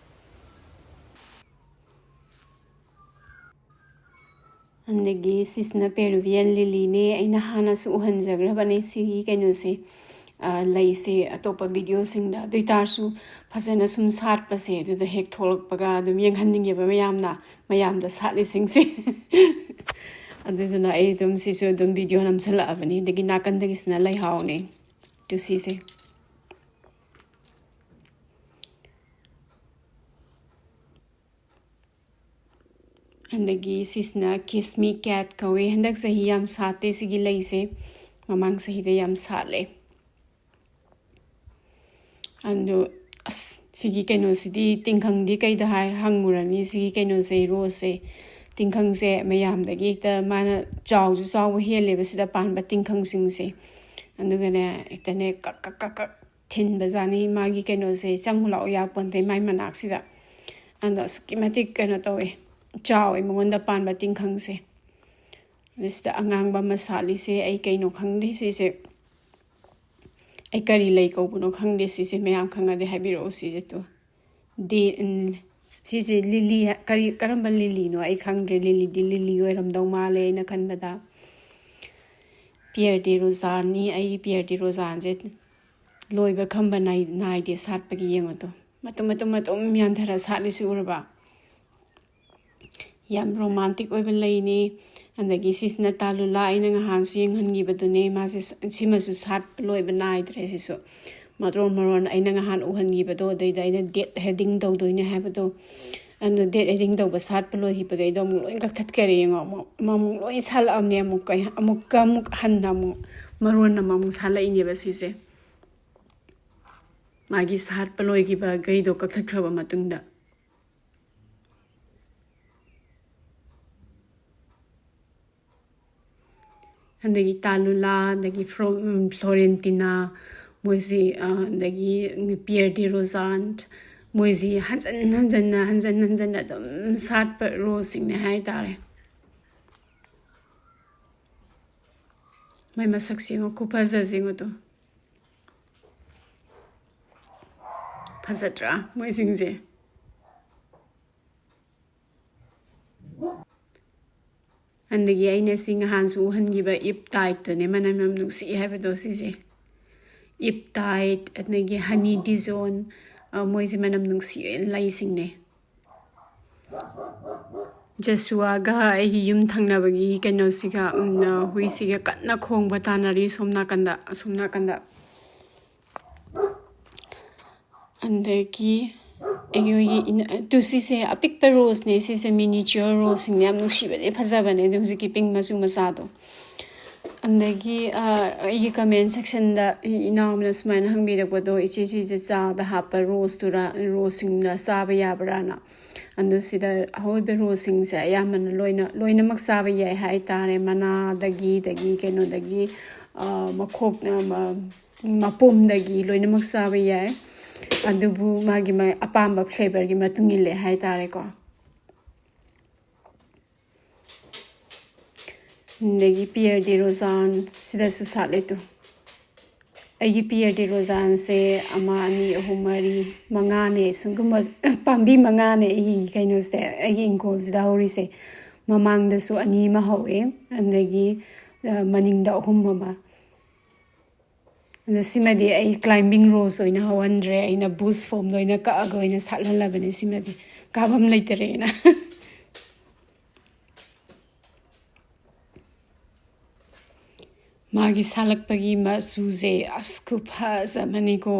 ꯑꯗꯒꯤ ꯁꯤꯁꯤꯅ Peruvian lilyꯅꯦ꯫ ꯑꯩꯅ ꯍꯥꯟꯅꯁꯨ ꯎꯍꯟꯖꯈ꯭ꯔꯕꯅꯦ ꯁꯤꯒꯤ ꯀꯩꯅꯣꯁꯦ, ꯑ, ꯂꯩꯁꯦ ꯑꯇꯣꯞꯄ videoꯁꯤꯡꯗ꯫ ꯑꯗꯨ ꯑꯣꯏ ꯇꯥꯔꯁꯨ ꯐꯖꯅ ꯁꯨꯝ ꯁꯥꯠꯄꯁꯦ, ꯑꯗꯨꯗ ꯍꯦꯛ ꯊꯣꯛꯂꯛꯄꯒ ꯑꯗꯨꯝ ꯌꯦꯡꯍꯟꯅꯤꯡꯉꯦꯕ ꯃꯌꯥꯝꯅ, ꯃꯌꯥꯝꯗ ꯁꯥꯠꯂꯤꯁꯤꯡꯁꯦ꯫ ꯑꯗꯨꯗꯨꯅ ꯑꯩ ꯑꯗꯨꯝ ꯁꯤꯁꯨ ꯑꯗꯨꯝ video ꯅꯝꯁꯤꯜꯂꯛꯑꯕꯅꯤ꯫ ꯑꯗꯒꯤ ꯅꯥꯀꯟꯗꯒꯤꯁꯤꯅ ꯂꯩꯍꯥꯎꯅꯦ, ꯇꯨ ꯁꯤꯁꯦ꯫ ꯑꯗꯒꯤ ꯁꯤꯁꯤꯅ Kiss Me Cat ꯀꯧꯋꯦ꯫ ꯍꯟꯗꯛ ꯆꯍꯤ ꯌꯥꯝ ꯁꯥꯠꯇꯦ ꯁꯤꯒꯤ ꯂꯩꯁꯦ, ꯃꯃꯥꯡ ꯆꯍꯤꯗ ꯌꯥꯝ ꯁꯥꯠꯂꯦ꯫ ꯑꯗꯣ ꯑꯁ, ꯁꯤꯒꯤ ꯀꯩꯅꯣꯁꯤꯗꯤ, ꯇꯤꯡꯈꯪꯗꯤ ꯀꯩꯗ ꯍꯥꯏ ꯍꯪꯉꯨꯔꯅꯤ꯫ ꯁꯤꯒꯤ ꯀꯩꯅꯣꯁꯦ, roseꯁꯦ, ꯇꯤꯡꯈꯪꯁꯦ ꯃꯌꯥꯝꯗꯒꯤ ꯍꯦꯛꯇ ꯃꯥꯅ ꯆꯥꯎꯁꯨ ꯆꯥꯎꯕ ꯍꯦꯜꯂꯦꯕ ꯁꯤꯗ ꯄꯥꯟꯕ ꯇꯤꯡꯈꯪꯁꯤꯡꯁꯦ꯫ ꯑꯗꯨꯒꯅꯦ, ꯍꯦꯛꯇꯅꯦ ꯀꯛ ꯀꯛ ꯀꯛ ꯀꯛ ꯊꯤꯟꯕꯖꯥꯠꯅꯤ꯫ ꯃꯥꯒꯤ ꯀꯩꯅꯣꯁꯦ ꯆꯪꯉꯨ ꯂꯥꯛꯑꯣ ꯌꯥꯄꯣꯟꯇꯦ ꯃꯥꯏ ꯃꯅꯥꯛꯁꯤꯗ꯫ ꯑꯗꯣ ꯑꯁꯨꯛꯀꯤ ꯃꯇꯤꯛ ꯀꯩꯅꯣ ꯇꯧꯋꯦ, ꯆꯥꯎꯋꯦ ꯃꯉꯣꯟꯗ ꯄꯥꯟꯕ ꯇꯤꯡꯈꯪꯁꯦ꯫ ꯑꯗ ꯁꯤꯗ ꯑꯉꯥꯡꯕ ꯑꯃ ꯁꯥꯠꯂꯤꯁꯦ ꯑꯩ ꯀꯩꯅꯣ ꯈꯪꯗꯦ ꯁꯤꯁꯦ꯫ ꯑꯩ ꯀꯔꯤ ꯂꯩ ꯀꯧꯕꯅꯣ ꯈꯪꯗꯦ ꯁꯤꯁꯦ꯫ ꯃꯌꯥꯝ ꯈꯪꯉꯗꯤ ꯍꯥꯏꯕꯤꯔꯛꯑꯣ ꯁꯤꯁꯦ ꯇꯨ꯫ ꯗꯤ, ꯎꯝ, ꯁꯤꯁꯦ ꯂꯤꯂꯤ, ꯀꯔꯤ, ꯀꯔꯝꯕ ꯂꯤꯂꯤꯅꯣ ꯑꯩ ꯈꯪꯗ꯭ꯔꯦ꯫ ꯂꯤꯂꯤꯗꯤ ꯂꯤꯂꯤ ꯑꯣꯏꯔꯝꯗꯧ ꯃꯥꯜꯂꯦ ꯑꯩꯅ ꯈꯟꯕꯗ꯫ Pierre de Rosanneꯅꯤ꯫ ꯑꯩ Pierre de Rosanneꯁꯦ ꯂꯣꯏꯕ ꯈꯝꯕ ꯅꯥꯏ-, ꯅꯥꯏꯗꯦ ꯁꯥꯠꯄꯒꯤ꯫ ꯌꯦꯡꯉꯣ ꯇꯨ, ꯃꯇꯨꯝ, ꯃꯇꯨꯝ, ꯃꯇꯨꯝ ꯌꯥꯟꯊꯔ ꯁꯥꯠꯂꯤꯁꯤ ꯎꯔꯕ? ꯌꯥꯝ ꯔꯣꯃꯥꯟꯇꯤꯛ ꯑꯣꯏꯕ ꯂꯩꯅꯤ꯫ ꯑꯗꯒꯤ ꯁꯤꯁꯤꯅ ꯇꯥꯂꯨꯂꯥ, ꯑꯩꯅ ꯉꯍꯥꯟꯁꯨ ꯌꯦꯡꯍꯟꯈꯤꯕꯗꯨꯅꯦ꯫ ꯃꯥꯁꯦ ꯁ-, ꯁꯤꯃꯁꯨ ꯁꯥꯠꯄ ꯂꯣꯏꯕ ꯅꯥꯏꯗ꯭ꯔꯦ꯫ ꯁꯤꯁꯨ ꯃꯔꯣꯟ ꯃꯔꯣꯟ ꯑꯩꯅ ꯉꯍꯥꯟ ꯎꯍꯟꯈꯤꯕꯗꯣ, ꯑꯗꯩꯗ ꯑꯩꯅ ꯗꯦꯠ ꯍꯦꯗꯤꯡ ꯇꯧꯗꯣꯏꯅꯦ ꯍꯥꯏꯕꯗꯣ, ꯑꯗꯣ ꯗꯦꯠ ꯍꯦꯗꯤꯡ ꯇꯧꯕ ꯁꯥꯠꯄ ꯂꯣꯏꯈꯤꯕꯈꯩꯗꯣ ꯑꯃꯨꯛ ꯂꯣꯏ ꯀꯛꯊꯠꯈꯔꯦ꯫ ꯌꯦꯡꯉꯣ, ꯑꯃꯨꯛ, ꯑꯃꯨꯛ ꯂꯣꯏ ꯁꯥꯠꯂꯛꯑꯕꯅꯦ꯫ ꯑꯃꯨꯛ ꯀꯩ-, ꯑꯃꯨꯛꯀ ꯑꯃꯨꯛ ꯍꯟꯅ ꯑꯃꯨꯛ ꯃꯔꯣꯟ ꯑꯃ ꯑꯃꯨꯛ ꯁꯥꯠꯂꯛꯏꯅꯦꯕ ꯁꯤꯁꯦ, ꯃꯥꯒꯤ ꯁꯥꯠꯄ ꯂꯣꯏꯈꯤꯕꯈꯩꯗꯣ ꯀꯛꯊꯠꯈ꯭ꯔꯕ ꯃꯇꯨꯡꯗ꯫ ꯑꯗꯒꯤ ꯇꯥꯂꯨꯂꯥ, ꯑꯗꯒꯤ ꯐ꯭ꯂꯣ-, ꯎꯝ, ꯐ꯭ꯂꯣꯔꯦꯟꯇꯤꯅꯥ, ꯃꯣꯏꯁꯤ, ꯑ, ꯑꯗꯒꯤ ꯄꯤꯌꯔ ꯗꯤ ꯔꯣꯖꯥꯟ, ꯃꯣꯏꯁꯤ ꯍꯟꯖꯟ ꯍꯟꯖꯟꯅ, ꯍꯟꯖꯟ ꯍꯟꯖꯟꯅ ꯑꯗꯨꯝ ꯁꯥꯠꯄ ꯔꯣꯁꯁꯤꯡꯅꯦ ꯍꯥꯏꯇꯥꯔꯦ꯫ ꯃꯣꯏ ꯃꯁꯛꯁꯤ ꯌꯦꯡꯉꯣ, ꯈꯨꯐꯖꯁꯤ ꯌꯦꯡꯉꯣ ꯇꯨ꯫ ꯐꯖꯗ꯭ꯔꯥ ꯃꯣꯏꯁꯤꯡꯁꯦ? ꯑꯗꯒꯤ ꯑꯩꯅ ꯁꯤ ꯉꯍꯥꯟꯁꯨ ꯎꯍꯟꯈꯤꯕ ꯏꯞ ꯇꯥꯏꯠꯇꯨꯅꯦ, ꯃꯅꯝ ꯌꯥꯝ ꯅꯨꯡꯁꯤ ꯍꯥꯏꯕꯗꯣ ꯁꯤꯁꯦ꯫ ꯏꯞ ꯇꯥꯏꯠ, ꯑꯗꯒꯤ ꯍꯅꯤ ꯗꯤꯖꯣꯟ, ꯑ, ꯃꯣꯏꯁꯦ ꯃꯅꯝ ꯅꯨꯡꯁꯤ ꯂꯩꯁꯤꯡꯅꯦ꯫ ꯖꯁꯨꯋꯥꯒ ꯑꯩꯒꯤ ꯌꯨꯝ ꯊꯪꯅꯕꯒꯤ ꯀꯩꯅꯣꯁꯤꯒ, ꯎꯝ, ꯑ, ꯍꯨꯏꯁꯤꯒ ꯀꯟꯅ ꯈꯣꯡꯕ ꯇꯥꯟꯅꯔꯤ ꯁꯣꯝ ꯅꯥꯀꯟꯗ, ꯑꯁꯣꯝ ꯅꯥꯀꯟꯗ꯫ ꯑꯗꯒꯤ ꯑꯩꯈꯣꯏꯒꯤ ꯏꯟ-, ꯇꯨ ꯁꯤꯁꯦ ꯑꯄꯤꯛꯄ ꯔꯣꯁꯅꯦ, ꯁꯤꯁꯦ miniature ꯔꯣꯁꯁꯤꯡꯅꯦ, ꯌꯥꯝ ꯅꯨꯡꯁꯤꯕꯅꯦ, ꯐꯖꯕꯅꯦ꯫ ꯑꯗꯣ ꯍꯧꯖꯤꯛꯀꯤ ꯄꯤꯡ ꯃꯆꯨ ꯃꯆꯥꯗꯣ꯫ ꯑꯗꯒꯤ, ꯑ, ꯑꯩꯒꯤ ꯀꯃꯦꯟ ꯁꯦꯛꯁꯟꯗ ꯏ-, ꯏꯅꯥꯎ ꯑꯃꯅ ꯁꯨꯃꯥꯏꯅ ꯍꯪꯕꯤꯔꯛꯄꯗꯣ, "ꯏꯆꯦ, ꯁꯤꯁꯦ ꯆꯥꯗ ꯍꯥꯞꯄ ꯔꯣꯁꯇꯨꯔꯥ, ꯔꯣꯁꯁꯤꯡꯅ ꯆꯥꯕ ꯌꯥꯕ꯭ꯔꯥꯅ?" ꯑꯗꯨ ꯁꯤꯗ ꯍꯧꯔꯤꯕ ꯔꯣꯁꯁꯤꯡꯁꯦ ꯑꯌꯥꯝꯕꯅ ꯂꯣꯏꯅ, ꯂꯣꯏꯅꯃꯛ ꯆꯥꯕ ꯌꯥꯏ ꯍꯥꯏꯇꯥꯔꯦ꯫ ꯃꯅꯥꯗꯒꯤ, ꯑꯗꯒꯤ ꯀꯩꯅꯣꯗꯒꯤ, ꯑ, ꯃꯈꯣꯛ, ꯑ, ꯃ-, ꯃꯄꯣꯝꯗꯒꯤ ꯂꯣꯏꯅꯃꯛ ꯆꯥꯕ ꯌꯥꯏ꯫ ꯑꯗꯨꯕꯨ ꯃꯥꯒꯤ ꯃ-, ꯑꯄꯥꯝꯕ ꯐ꯭ꯂꯦꯕꯔꯒꯤ ꯃꯇꯨꯡ ꯏꯜꯂꯦ ꯍꯥꯏꯇꯥꯔꯦꯀꯣ꯫ ꯑꯗꯒꯤ ꯄꯤꯌꯔ ꯗꯤ ꯔꯣꯖꯥꯟ ꯁꯤꯗꯁꯨ ꯁꯥꯠꯂꯦ ꯇꯨ꯫ ꯑꯩꯒꯤ ꯄꯤꯌꯔ ꯗꯤ ꯔꯣꯖꯥꯟꯁꯦ ꯑꯃ, ꯑꯅꯤ, ꯑꯍꯨꯝ, ꯃꯔꯤ, ꯃꯉꯥꯅꯦ꯫ ꯁꯤꯒꯨꯝꯕ ꯄꯥꯝꯕꯤ ꯃꯉꯥꯅꯦ ꯑꯩꯒꯤ ꯀꯩꯅꯣꯁꯦ, ꯑꯩꯒꯤ ꯏꯪꯈꯣꯜꯁꯤꯗ ꯍꯧꯔꯤꯁꯦ꯫ ꯃꯃꯥꯡꯗꯁꯨ ꯑꯅꯤ ꯑꯃ ꯍꯧꯋꯦ, ꯑꯗꯒꯤ, ꯑ, ꯃꯅꯤꯡꯗ ꯑꯍꯨꯝ ꯑꯃ꯫ ꯑꯗꯣ ꯁꯤꯃꯗꯤ ꯑꯩ ꯀ꯭ꯂꯥꯏꯝꯕꯤꯡ ꯔꯣꯁ ꯑꯣꯏꯅ ꯍꯧꯍꯟꯗ꯭ꯔꯦ, ꯑꯩꯅ ꯕꯨꯁ ꯐꯣꯝꯗ ꯑꯣꯏꯅ ꯀꯛꯑꯒ ꯑꯣꯏꯅ ꯁꯥꯠꯍꯜꯂꯕꯅꯦ꯫ ꯁꯤꯃꯗꯤ ꯀꯥꯐꯝ ꯂꯩꯇꯔꯦꯅ꯫ ꯃꯥꯒꯤ ꯁꯥꯠꯂꯛꯄꯒꯤ ꯃꯆꯨꯁꯦ ꯑꯁ ꯈꯨꯐꯖ ꯑꯃꯅꯤꯀꯣ꯫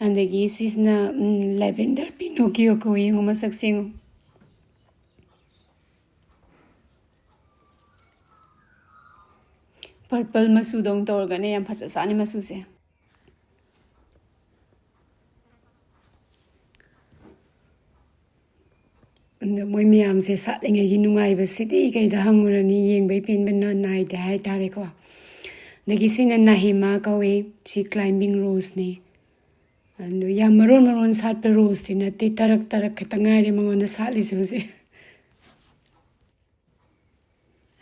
ꯑꯗꯒꯤ ꯁꯤꯁꯤꯅ, ꯎꯝ, Lavender Pinocchio ꯀꯧꯋꯦ꯫ ꯌꯦꯡꯉꯨ, ꯃꯁꯛꯁꯦ ꯌꯦꯡꯉꯨ꯫ Purple ꯃꯆꯨꯗꯧꯅ ꯇꯧꯔꯒꯅꯦ, ꯌꯥꯝ ꯐꯖꯖꯥꯠꯅꯤ ꯃꯆꯨꯁꯦ꯫ ꯑꯗꯣ ꯃꯣꯏ ꯃꯌꯥꯝꯁꯦ ꯁꯥꯠꯂꯤꯉꯩꯒꯤ ꯅꯨꯡꯉꯥꯏꯕꯁꯤꯗꯤ ꯀꯩꯗ ꯍꯪꯉꯨꯔꯅꯤ, ꯌꯦꯡꯕꯩ ꯄꯦꯟꯕꯅ ꯅꯥꯏꯗꯦ ꯍꯥꯏꯇꯥꯔꯦꯀꯣ꯫ ꯑꯗꯒꯤ ꯁꯤꯅ Nahima ꯀꯧꯋꯦ, ꯁꯤ climbing roseꯅꯦ꯫ ꯑꯗꯣ ꯌꯥꯝ ꯃꯔꯣꯟ ꯃꯔꯣꯟ ꯁꯥꯠꯄ roseꯇꯤ ꯅꯠꯇꯦ, ꯇꯔꯛ ꯇꯔꯛ ꯈꯛꯇ ꯉꯥꯏꯔꯦ ꯃꯉꯣꯟꯗ ꯁꯥꯠꯂꯤꯁꯦ ꯍꯧꯖꯤꯛ꯫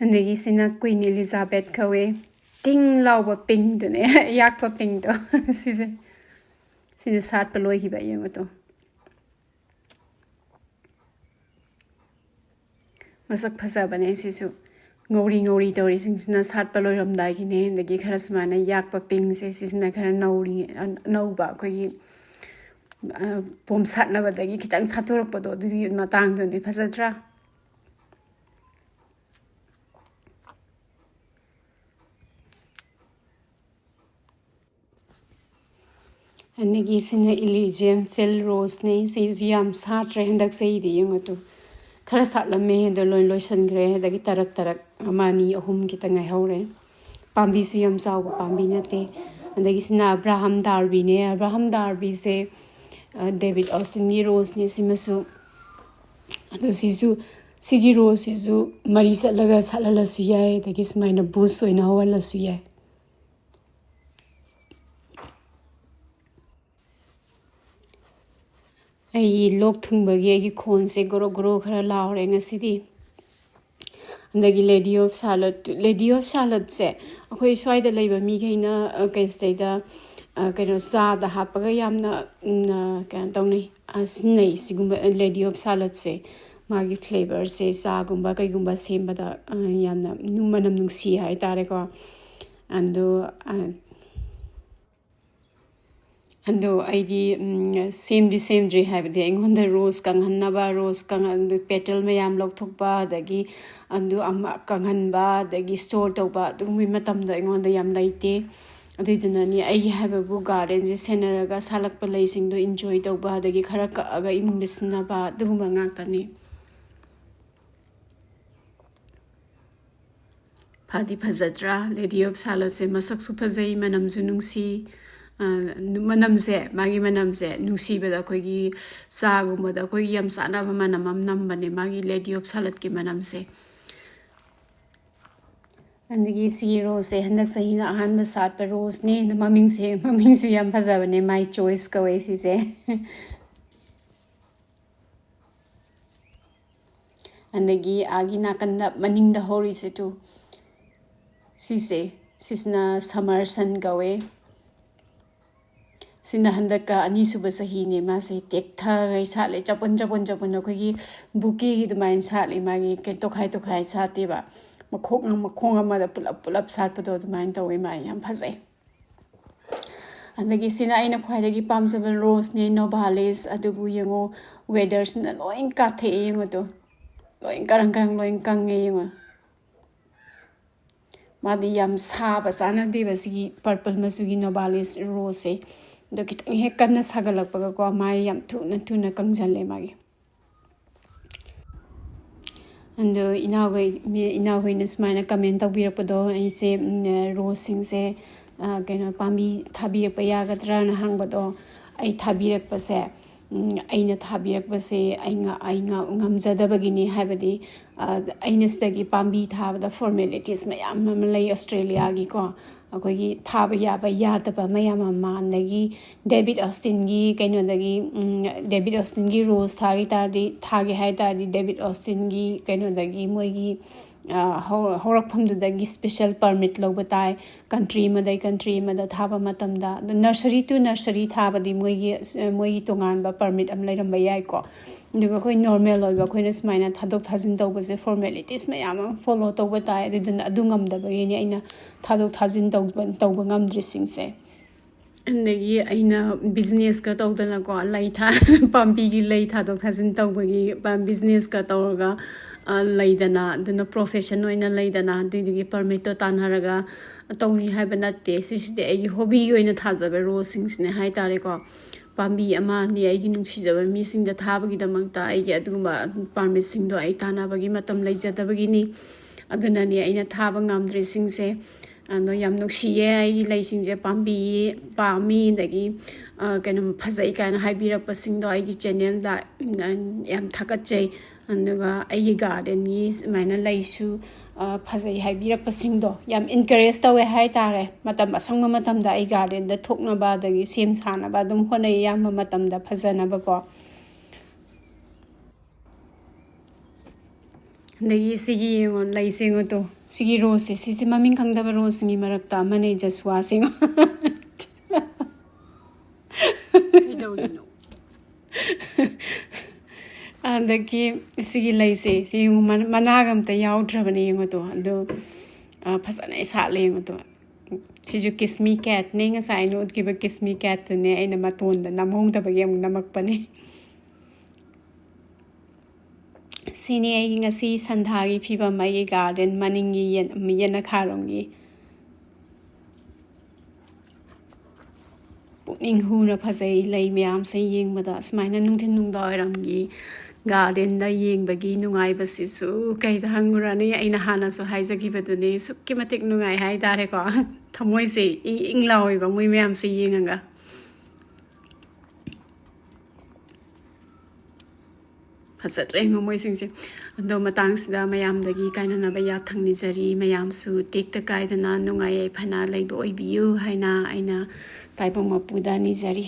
ꯑꯗꯒꯤ ꯁꯤꯅ Queen Elizabeth ꯀꯧꯋꯦ, ꯇꯤꯡ ꯂꯥꯎꯕ pinkꯗꯨꯅꯦ, ꯌꯥꯛꯄ pinkꯗꯣ꯫ ꯁꯤꯁꯦ, ꯁꯤꯅ ꯁꯥꯠꯄ ꯂꯣꯏꯈꯤꯕ ꯌꯦꯡꯉꯨ ꯇꯨ꯫ ꯃꯁꯛ ꯐꯖꯕꯅꯦ ꯁꯤꯁꯨ꯫ ꯉꯧꯔꯤ ꯉꯧꯔꯤ ꯇꯧꯔꯤꯁꯤꯡꯁꯤꯅ ꯁꯥꯠꯄ ꯂꯣꯏꯔꯝꯗꯥꯏꯒꯤꯅꯦ꯫ ꯑꯗꯒꯤ ꯈꯔ ꯁꯨꯃꯥꯏꯅ ꯌꯥꯛꯄ pinkꯁꯦ, ꯁꯤꯁꯤꯅ ꯈꯔ ꯅꯧꯔꯤ-, ꯑ-, ꯑꯅꯧꯕ ꯑꯩꯈꯣꯏꯒꯤ, ꯑ, ꯄꯣꯝ ꯁꯥꯠꯅꯕꯗꯒꯤ ꯈꯤꯇꯪ ꯁꯥꯠꯇꯣꯔꯛꯄꯗꯣ, ꯑꯗꯨꯒꯤ ꯃꯇꯥꯡꯗꯨꯅꯦ꯫ ꯐꯖꯗ꯭ꯔꯥ? ꯑꯗꯒꯤ ꯁꯤꯅ Elysium Field Roseꯅꯦ꯫ ꯁꯤꯁꯨ ꯌꯥꯝ ꯁꯥꯠꯇ꯭ꯔꯦ ꯍꯟꯗꯛ ꯆꯍꯤꯗꯤ꯫ ꯌꯦꯡꯉꯨ ꯇꯨ, ꯈꯔ ꯁꯥꯠꯂꯝꯃꯦ, ꯑꯗꯣ ꯂꯣꯏ ꯂꯣꯏꯁꯤꯟꯈ꯭ꯔꯦ꯫ ꯑꯗꯒꯤ ꯇꯔꯛ ꯇꯔꯛ ꯑꯃ, ꯑꯅꯤ, ꯑꯍꯨꯝ ꯈꯤꯇꯪ ꯉꯥꯏꯍꯧꯔꯦ꯫ ꯄꯥꯝꯕꯤꯁꯨ ꯌꯥꯝ ꯆꯥꯎꯕ ꯄꯥꯝꯕꯤ ꯅꯠꯇꯦ꯫ ꯑꯗꯒꯤ ꯁꯤꯅ Abraham Darbyꯅꯦ꯫ Abraham Darbyꯁꯦ, ꯑ, David Austinꯒꯤ roseꯅꯦ ꯁꯤꯃꯁꯨ꯫ ꯑꯗꯣ ꯁꯤꯁꯨ, ꯁꯤꯒꯤ roseꯁꯤꯁꯨ ꯃꯔꯤ ꯆꯠꯂꯒ ꯁꯥꯠꯍꯜꯂꯁꯨ ꯌꯥꯏ, ꯑꯗꯒꯤ ꯁꯨꯃꯥꯏꯅ bush ꯑꯣꯏꯅ ꯍꯧꯍꯜꯂꯁꯨ ꯌꯥꯏ꯫ ꯑꯩꯒꯤ ꯂꯣꯛ ꯊꯨꯡꯕꯒꯤ ꯑꯩꯒꯤ ꯈꯣꯟꯁꯦ ꯒꯣꯔꯣ ꯒꯣꯔꯣ ꯈꯔ ꯂꯥꯎꯔꯦ ꯉꯁꯤꯗꯤ꯫ ꯑꯗꯒꯤ Lady of Shalott, Lady of Shallottꯁꯦ ꯑꯩꯈꯣꯏ ꯁ꯭ꯋꯥꯏꯗ ꯂꯩꯕ ꯃꯤꯈꯩꯅ, ꯑ, ꯀꯩ ꯁꯤꯗꯩꯗ, ꯑ, ꯀꯩꯅꯣ, ꯆꯥꯗ ꯍꯥꯞꯄꯒ ꯌꯥꯝꯅ, ꯎꯝ, ꯑ, ꯀꯩꯅꯣ ꯇꯧꯅꯩ, ꯑ, ꯁꯤꯖꯤꯟꯅꯩ꯫ ꯁꯤꯒꯨꯝꯕ Lady of Shallottꯁꯦ, ꯃꯥꯒꯤ flavourꯁꯦ ꯆꯥꯒꯨꯝꯕ ꯀꯩꯒꯨꯝꯕ ꯁꯦꯝꯕꯗ, ꯑ, ꯌꯥꯝꯅ ꯅꯨꯡ-, ꯃꯅꯝ ꯅꯨꯡꯁꯤ ꯍꯥꯏꯇꯥꯔꯦꯀꯣ꯫ ꯑꯗꯣ, ꯑ, ꯑꯗꯣ ꯑꯩꯗꯤ, ꯎꯝ, ꯁꯦꯝꯗꯤ ꯁꯦꯝꯗ꯭ꯔꯤ, ꯍꯥꯏꯕꯗꯤ ꯑꯩꯉꯣꯟꯗ ꯔꯣꯁ ꯀꯪꯍꯟꯅꯕ, ꯔꯣꯁ ꯀꯪꯍꯟ-, ꯄꯦꯇꯜ ꯃꯌꯥꯝ ꯂꯧꯊꯣꯛꯄ, ꯑꯗꯒꯤ ꯑꯗꯨ ꯑꯃ ꯀꯪꯍꯟꯕ, ꯑꯗꯒꯤ ꯁ꯭ꯇꯣꯔ ꯇꯧꯕ, ꯑꯗꯨꯒꯨꯝꯕꯒꯤ ꯃꯇꯝꯗꯣ ꯑꯩꯉꯣꯟꯗ ꯌꯥꯝ ꯂꯩꯇꯦ꯫ ꯑꯗꯨꯏꯗꯨꯅꯅꯦ, ꯑꯩꯒꯤ ꯍꯥꯏꯕꯕꯨ ꯒꯥꯔꯗꯦꯟꯁꯦ ꯁꯦꯟꯅꯔꯒ ꯁꯥꯠꯂꯛꯄ ꯂꯩꯁꯤꯡꯗꯣ ꯏꯟꯖꯣꯏ ꯇꯧꯕ, ꯑꯗꯒꯤ ꯈꯔ ꯀꯛꯑꯒ ꯏꯃꯨꯡꯗ ꯁꯤꯖꯤꯟꯅꯕ, ꯑꯗꯨꯒꯨꯝꯕ ꯉꯥꯛꯇꯅꯤ꯫ ꯐꯗꯤ ꯐꯖꯗ꯭ꯔꯥ? Lady of Shalotꯁꯦ ꯃꯁꯛꯁꯨ ꯐꯖꯩ, ꯃꯅꯝꯁꯨ ꯅꯨꯡꯁꯤ꯫ ꯑ, ꯃꯅꯝꯁꯦ, ꯃꯥꯒꯤ ꯃꯅꯝꯁꯦ ꯅꯨꯡꯁꯤꯕꯗ ꯑꯩꯈꯣꯏꯒꯤ ꯆꯥꯒꯨꯝꯕꯗ ꯑꯩꯈꯣꯏꯒꯤ ꯌꯥꯝ ꯆꯥꯅꯕ ꯃꯅꯝ ꯑꯃ ꯅꯝꯕꯅꯦ, ꯃꯥꯒꯤ Lady of Shalotꯀꯤ ꯃꯅꯝꯁꯦ꯫ ꯑꯗꯒꯤ ꯁꯤꯒꯤ ꯔꯣꯁꯁꯦ ꯍꯟꯗꯛ ꯆꯍꯤꯅ ꯑꯍꯥꯟꯕ ꯁꯥꯠꯄ ꯔꯣꯁꯅꯦ꯫ ꯑꯗꯣ ꯃꯃꯤꯡꯁꯦ, ꯃꯃꯤꯡꯁꯨ ꯌꯥꯝ ꯐꯖꯕꯅꯦ, My Choice ꯀꯧꯋꯦ ꯁꯤꯁꯦ꯫ ꯑꯗꯒꯤ ꯑꯥꯒꯤ ꯅꯥꯀꯟꯗ ꯃꯅꯤꯡꯗ ꯍꯧꯔꯤꯁꯤꯁꯨ, ꯁꯤꯁꯦ, ꯁꯤꯁꯤꯅ Summer Sun ꯀꯧꯋꯦ꯫ ꯁꯤꯅ ꯍꯟꯗꯛꯀ ꯑꯅꯤꯁꯨꯕ ꯆꯍꯤꯅꯦ꯫ ꯃꯥꯁꯦ ꯇꯦꯛꯊꯈꯩ ꯁꯥꯠꯂꯦ, ꯆꯄꯨꯟ ꯆꯄꯨꯟ ꯆꯄꯨꯟ, ꯑꯩꯈꯣꯏꯒꯤ ꯕꯨꯀꯦꯒꯤ ꯑꯗꯨꯃꯥꯏꯅ ꯁꯥꯠꯂꯦ꯫ ꯃꯥꯒꯤ ꯀꯩ-, ꯇꯣꯈꯥꯏ ꯇꯣꯈꯥꯏ ꯁꯥꯠꯇꯦꯕ, ꯃꯈꯣꯡ, ꯃꯈꯣꯡ ꯑꯃꯗ ꯄꯨꯂꯞ ꯄꯨꯂꯞ ꯁꯥꯠꯄꯗꯣ ꯑꯗꯨꯃꯥꯏꯅ ꯇꯧꯋꯦ꯫ ꯃꯥ ꯌꯥꯝ ꯐꯖꯩ꯫ ꯑꯗꯒꯤ ꯁꯤꯅ ꯑꯩꯅ ꯈ꯭ꯋꯥꯏꯗꯒꯤ ꯄꯥꯝꯖꯕ ꯔꯣꯁꯅꯦ, Nobilis꯫ ꯑꯗꯨꯕꯨ ꯌꯦꯡꯉꯣ, weatherꯁꯤꯅ ꯂꯣꯏ ꯀꯥꯊꯦꯛꯑꯦ ꯌꯦꯡꯉꯣ ꯇꯨ, ꯂꯣꯏ ꯀꯔꯪ ꯀꯔꯪ ꯂꯣꯏ ꯀꯪꯉꯦ ꯌꯦꯡꯉꯣ꯫ ꯃꯥꯗꯤ ꯌꯥꯝ ꯁꯥꯕ ꯆꯥꯟꯅꯗꯦꯕ ꯁꯤꯒꯤ purple ꯃꯆꯨꯒꯤ Nobilis ꯔꯣꯁꯁꯦ꯫ ꯑꯗꯣ ꯈꯤꯇꯪ ꯍꯦꯛ ꯀꯟꯅ ꯁꯥꯒꯠꯂꯛꯄꯒꯀꯣ, ꯃꯥꯏ ꯌꯥꯝ ꯊꯨꯅ ꯊꯨꯅ ꯀꯪꯁꯜꯂꯦ ꯃꯥꯒꯤ꯫ ꯑꯗꯣ ꯏꯅꯥꯎꯈꯩ, ꯃꯤ, ꯏꯅꯥꯎꯈꯩꯅ ꯁꯨꯃꯥꯏꯅ comment ꯇꯧꯕꯤꯔꯛꯄꯗꯣ, ꯑꯩꯁꯦ, ꯎꯝ, ꯔꯣꯁꯁꯤꯡꯁꯦ, ꯑ, ꯀꯩꯅꯣ, ꯄꯥꯝꯕꯤ ꯊꯥꯕꯤꯔꯛꯄ ꯌꯥꯒꯗ꯭ꯔꯥꯅ ꯍꯪꯕꯗꯣ, ꯑꯩ ꯊꯥꯕꯤꯔꯛꯄꯁꯦ, ꯎꯝ, ꯑꯩꯅ ꯊꯥꯕꯤꯔꯛꯄꯁꯦ ꯑꯩ ꯉ-, ꯑꯩ ꯉ-, ꯉꯝꯖꯗꯕꯒꯤꯅꯤ꯫ ꯍꯥꯏꯕꯗꯤ, ꯑ, ꯑꯩꯅ ꯁꯤꯗꯒꯤ ꯄꯥꯝꯕꯤ ꯊꯥꯕꯗ formalities ꯃꯌꯥꯝ ꯑꯃ ꯂꯩ ꯑꯣꯁꯇ꯭ꯔꯦꯂꯤꯌꯥꯒꯤꯀꯣ꯫ ꯑꯩꯈꯣꯏꯒꯤ ꯊꯥꯕ ꯌꯥꯕ ꯌꯥꯗꯕ ꯃꯌꯥꯝ ꯑꯃ, ꯑꯗꯒꯤ ꯗꯦꯕꯤꯠ ꯑꯣꯁꯇꯤꯟꯒꯤ ꯀꯩꯅꯣꯗꯒꯤ, ꯎꯝ, ꯗꯦꯕꯤꯠ ꯑꯣꯁꯇꯤꯟꯒꯤ ꯔꯣꯁ ꯊꯥꯒꯦ ꯇꯥꯔꯗꯤ, ꯊꯥꯒꯦ ꯍꯥꯏ ꯇꯥꯔꯗꯤ, ꯗꯦꯕꯤꯠ ꯑꯣꯁꯇꯤꯟꯒꯤ ꯀꯩꯅꯣꯗꯒꯤ, ꯃꯣꯏꯒꯤ, ꯑ, ꯍꯧ-, ꯍꯧꯔꯛꯐꯝꯗꯨꯗꯒꯤ special permit ꯂꯧꯕ ꯇꯥꯏ꯫ Country ꯑꯃꯗꯩ country ꯑꯃꯗ ꯊꯥꯕ ꯃꯇꯝꯗ, ꯑꯗꯣ nursery to nursery ꯊꯥꯕꯗꯤ ꯃꯣꯏꯒꯤ, ꯃꯣꯏꯒꯤ ꯇꯣꯉꯥꯟꯕ permit ꯑꯃ ꯂꯩꯔꯝꯕ ꯌꯥꯏꯀꯣ꯫ ꯑꯗꯨꯒ ꯑꯩꯈꯣꯏ normal ꯑꯣꯏꯕ ꯑꯩꯈꯣꯏꯅ ꯁꯨꯃꯥꯏꯅ ꯊꯥꯗꯣꯛ ꯊꯥꯖꯤꯟ ꯇꯧꯕꯁꯦ formalities ꯃꯌꯥꯝ ꯑꯃ follow ꯇꯧꯕ ꯇꯥꯏ꯫ ꯑꯗꯨꯗꯨꯅ ꯑꯗꯨ ꯉꯝꯗꯕꯒꯤꯅꯦ ꯑꯩꯅ ꯊꯥꯗꯣꯛ ꯊꯥꯖꯤꯟ ꯇꯧꯕ, ꯇꯧꯕ ꯉꯝꯗ꯭ꯔꯤꯁꯤꯡꯁꯦ꯫ ꯑꯗꯒꯤ ꯑꯩꯅ ꯕꯤꯖꯤꯅꯦꯁꯀ ꯇꯧꯗꯅꯀꯣ, ꯂꯩ ꯊꯥ-, ꯄꯥꯝꯕꯤꯒꯤ ꯂꯩ ꯊꯥꯗꯣꯛ ꯊꯥꯖꯤꯟ ꯇꯧꯕꯒꯤ ꯕꯤꯖꯤꯅꯦꯁꯀ ꯇꯧꯔꯒ, ꯑ, ꯂꯩꯗꯅ, ꯑꯗꯨꯅ ꯄ꯭ꯔꯣꯐꯦꯁꯟ ꯑꯣꯏꯅ ꯂꯩꯗꯅ, ꯑꯗꯨꯏꯗꯨꯒꯤ ꯄꯔꯃꯤꯠꯇꯣ ꯇꯥꯟꯅꯔꯒ ꯇꯧꯔꯤ ꯍꯥꯏꯕ ꯅꯠꯇꯦ꯫ ꯁꯤꯁꯤꯗꯤ ꯑꯩꯒꯤ ꯍꯣꯕꯤꯒꯤ ꯑꯣꯏꯅ ꯊꯥꯖꯕ ꯔꯣꯁꯁꯤꯡꯁꯤꯅꯦ ꯍꯥꯏꯇꯥꯔꯦꯀꯣ꯫ ꯄꯥꯝꯕꯤ ꯑꯃ ꯑꯅꯤ ꯑꯩꯒꯤ ꯅꯨꯡꯁꯤꯖꯕ ꯃꯤꯁꯤꯡꯗ ꯊꯥꯕꯒꯤꯗꯃꯛꯇ ꯑꯩꯒꯤ ꯑꯗꯨꯒꯨꯝꯕ ꯄꯥꯔꯃꯤꯠꯁꯤꯡꯗꯣ ꯑꯩ ꯇꯥꯟꯅꯕꯒꯤ ꯃꯇꯝ ꯂꯩꯖꯗꯕꯒꯤꯅꯤ꯫ ꯑꯗꯨꯅꯅꯦ ꯑꯩꯅ ꯊꯥꯕ ꯉꯝꯗ꯭ꯔꯤꯁꯤꯡꯁꯦ꯫ ꯑꯗꯣ ꯌꯥꯝ ꯅꯨꯡꯁꯤꯌꯦ ꯑꯩꯒꯤ ꯂꯩꯁꯤꯡꯁꯦ꯫ ꯄꯥꯝꯕꯤ ꯄꯥꯝꯃꯤ, ꯑꯗꯒꯤ, ꯑ, ꯀꯩꯅꯣ, ꯐꯖꯩ ꯀꯥꯏꯅ ꯍꯥꯏꯕꯤꯔꯛꯄꯁꯤꯡꯗꯣ ꯑꯩꯒꯤ ꯆꯦꯅꯦꯜꯗ, ꯎꯝ, ꯌꯥꯝ ꯊꯥꯒꯠꯆꯩ꯫ ꯑꯗꯨꯒ ꯑꯩꯒꯤ ꯒꯥꯔꯗꯦꯟꯒꯤ ꯁꯨꯃꯥꯏꯅ ꯂꯩꯁꯨ, ꯑ, ꯐꯖꯩ ꯍꯥꯏꯕꯤꯔꯛꯄꯁꯤꯡꯗꯣ ꯌꯥꯝ ꯏꯟꯀꯔꯦꯖ ꯇꯧꯋꯦ ꯍꯥꯏꯇꯥꯔꯦ꯫ ꯃꯇꯝ ꯑꯁꯪꯕ ꯃꯇꯝꯗ ꯑꯩ ꯒꯥꯔꯗꯦꯟꯗ ꯊꯣꯛꯅꯕ, ꯑꯗꯒꯤ ꯁꯦꯝ ꯁꯥꯅꯕ ꯑꯗꯨꯝ ꯍꯣꯠꯅꯩ, ꯑꯌꯥꯝꯕ ꯃꯇꯝꯗ ꯐꯖꯅꯕꯀꯣ꯫ ꯑꯗꯒꯤ ꯁꯤꯒꯤ ꯌꯦꯡꯉꯣ, ꯂꯩꯁꯦ ꯌꯦꯡꯉꯣ ꯇꯨ꯫ ꯁꯤꯒꯤ ꯔꯣꯁꯁꯦ, ꯁꯤꯁꯦ ꯃꯃꯤꯡ ꯈꯪꯗꯕ ꯔꯣꯁꯁꯤꯡꯒꯤ ꯃꯔꯛꯇ ꯑꯃꯅꯦ, ꯖꯁꯋꯥꯁꯦ ꯌꯦꯡꯉꯣ꯫ ꯀꯩꯗꯧꯔꯤꯅꯣ? ꯑꯗꯒꯤ ꯁꯤꯒꯤ ꯂꯩꯁꯦ, ꯁꯤ ꯌꯦꯡꯉꯨ, ꯃ-, ꯃꯅꯥꯒ ꯑꯝꯇ ꯌꯥꯎꯗ꯭ꯔꯕꯅꯦ, ꯌꯦꯡꯉꯨ ꯇꯨ꯫ ꯑꯗꯨ, ꯑ, ꯐꯖꯅ ꯁꯥꯠꯂꯦ, ꯌꯦꯡꯉꯨ ꯇꯨ꯫ ꯁꯤꯁꯨ ꯀꯤꯁꯃꯤ ꯀꯦꯠꯅꯦ, ꯉꯁꯥꯏ ꯑꯩꯅ ꯎꯠꯈꯤꯕ ꯀꯤꯁꯃꯤ ꯀꯦꯠꯇꯨꯅꯦ, ꯑꯩꯅ ꯃꯇꯣꯟꯗ ꯅꯝꯍꯧꯗꯕꯒꯤ ꯑꯃꯨꯛ ꯅꯝꯃꯛꯄꯅꯦ꯫ ꯁꯤꯅꯤ ꯑꯩꯒꯤ ꯉꯁꯤ ꯁꯟꯗꯥꯒꯤ ꯐꯤꯕꯝ, ꯑꯩꯒꯤ ꯒꯥꯔꯗꯦꯟ ꯃꯅꯤꯡꯒꯤ ꯌꯦꯟ-, ꯌꯦꯅꯈꯥꯔꯣꯝꯒꯤ꯫ ꯄꯨꯛꯅꯤꯡ ꯍꯨꯅ ꯐꯖꯩ ꯂꯩ ꯃꯌꯥꯝꯁꯦ ꯌꯦꯡꯕꯗ꯫ ꯑꯁꯨꯃꯥꯏꯅ ꯅꯨꯡꯊꯤꯟ ꯅꯨꯡꯗꯥꯡꯋꯥꯏꯔꯝꯒꯤ ꯒꯥꯔꯗꯦꯟꯗ ꯌꯦꯡꯕꯒꯤ ꯅꯨꯡꯉꯥꯏꯕꯁꯤꯁꯨ ꯀꯩꯗ ꯍꯪꯉꯨꯔꯅꯤ? ꯑꯩꯅ ꯍꯥꯟꯅꯁꯨ ꯍꯥꯏꯖꯈꯤꯕꯗꯨꯅꯤ, ꯑꯁꯨꯛꯀꯤ ꯃꯇꯤꯛ ꯅꯨꯡꯉꯥꯏ ꯍꯥꯏꯇꯥꯔꯦꯀꯣ꯫ ꯊꯃꯣꯏꯁꯦ ꯏꯪ ꯏꯪ ꯂꯥꯎꯋꯦꯕ ꯃꯣꯏ ꯃꯌꯥꯝꯁꯦ ꯌꯦꯡꯉꯒ꯫ ꯐꯖꯗ꯭ꯔꯦ ꯌꯦꯡꯉꯣ ꯃꯣꯏꯁꯤꯡꯁꯦ꯫ ꯑꯗꯣ ꯃꯇꯥꯡꯁꯤꯗ ꯃꯌꯥꯝꯗꯒꯤ ꯀꯥꯏꯅꯅꯕ ꯌꯥꯊꯪ ꯅꯤꯖꯔꯤ꯫ ꯃꯌꯥꯝꯁꯨ ꯇꯦꯛꯇ ꯀꯥꯏꯗꯅ ꯅꯨꯡꯉꯥꯏ ꯌꯥꯏꯐꯅ ꯂꯩꯕ ꯑꯣꯏꯕꯤꯌꯨ ꯍꯥꯏꯅ ꯑꯩꯅ ꯇꯥꯏꯕꯪ ꯃꯄꯨꯗ ꯅꯤꯖꯔꯤ꯫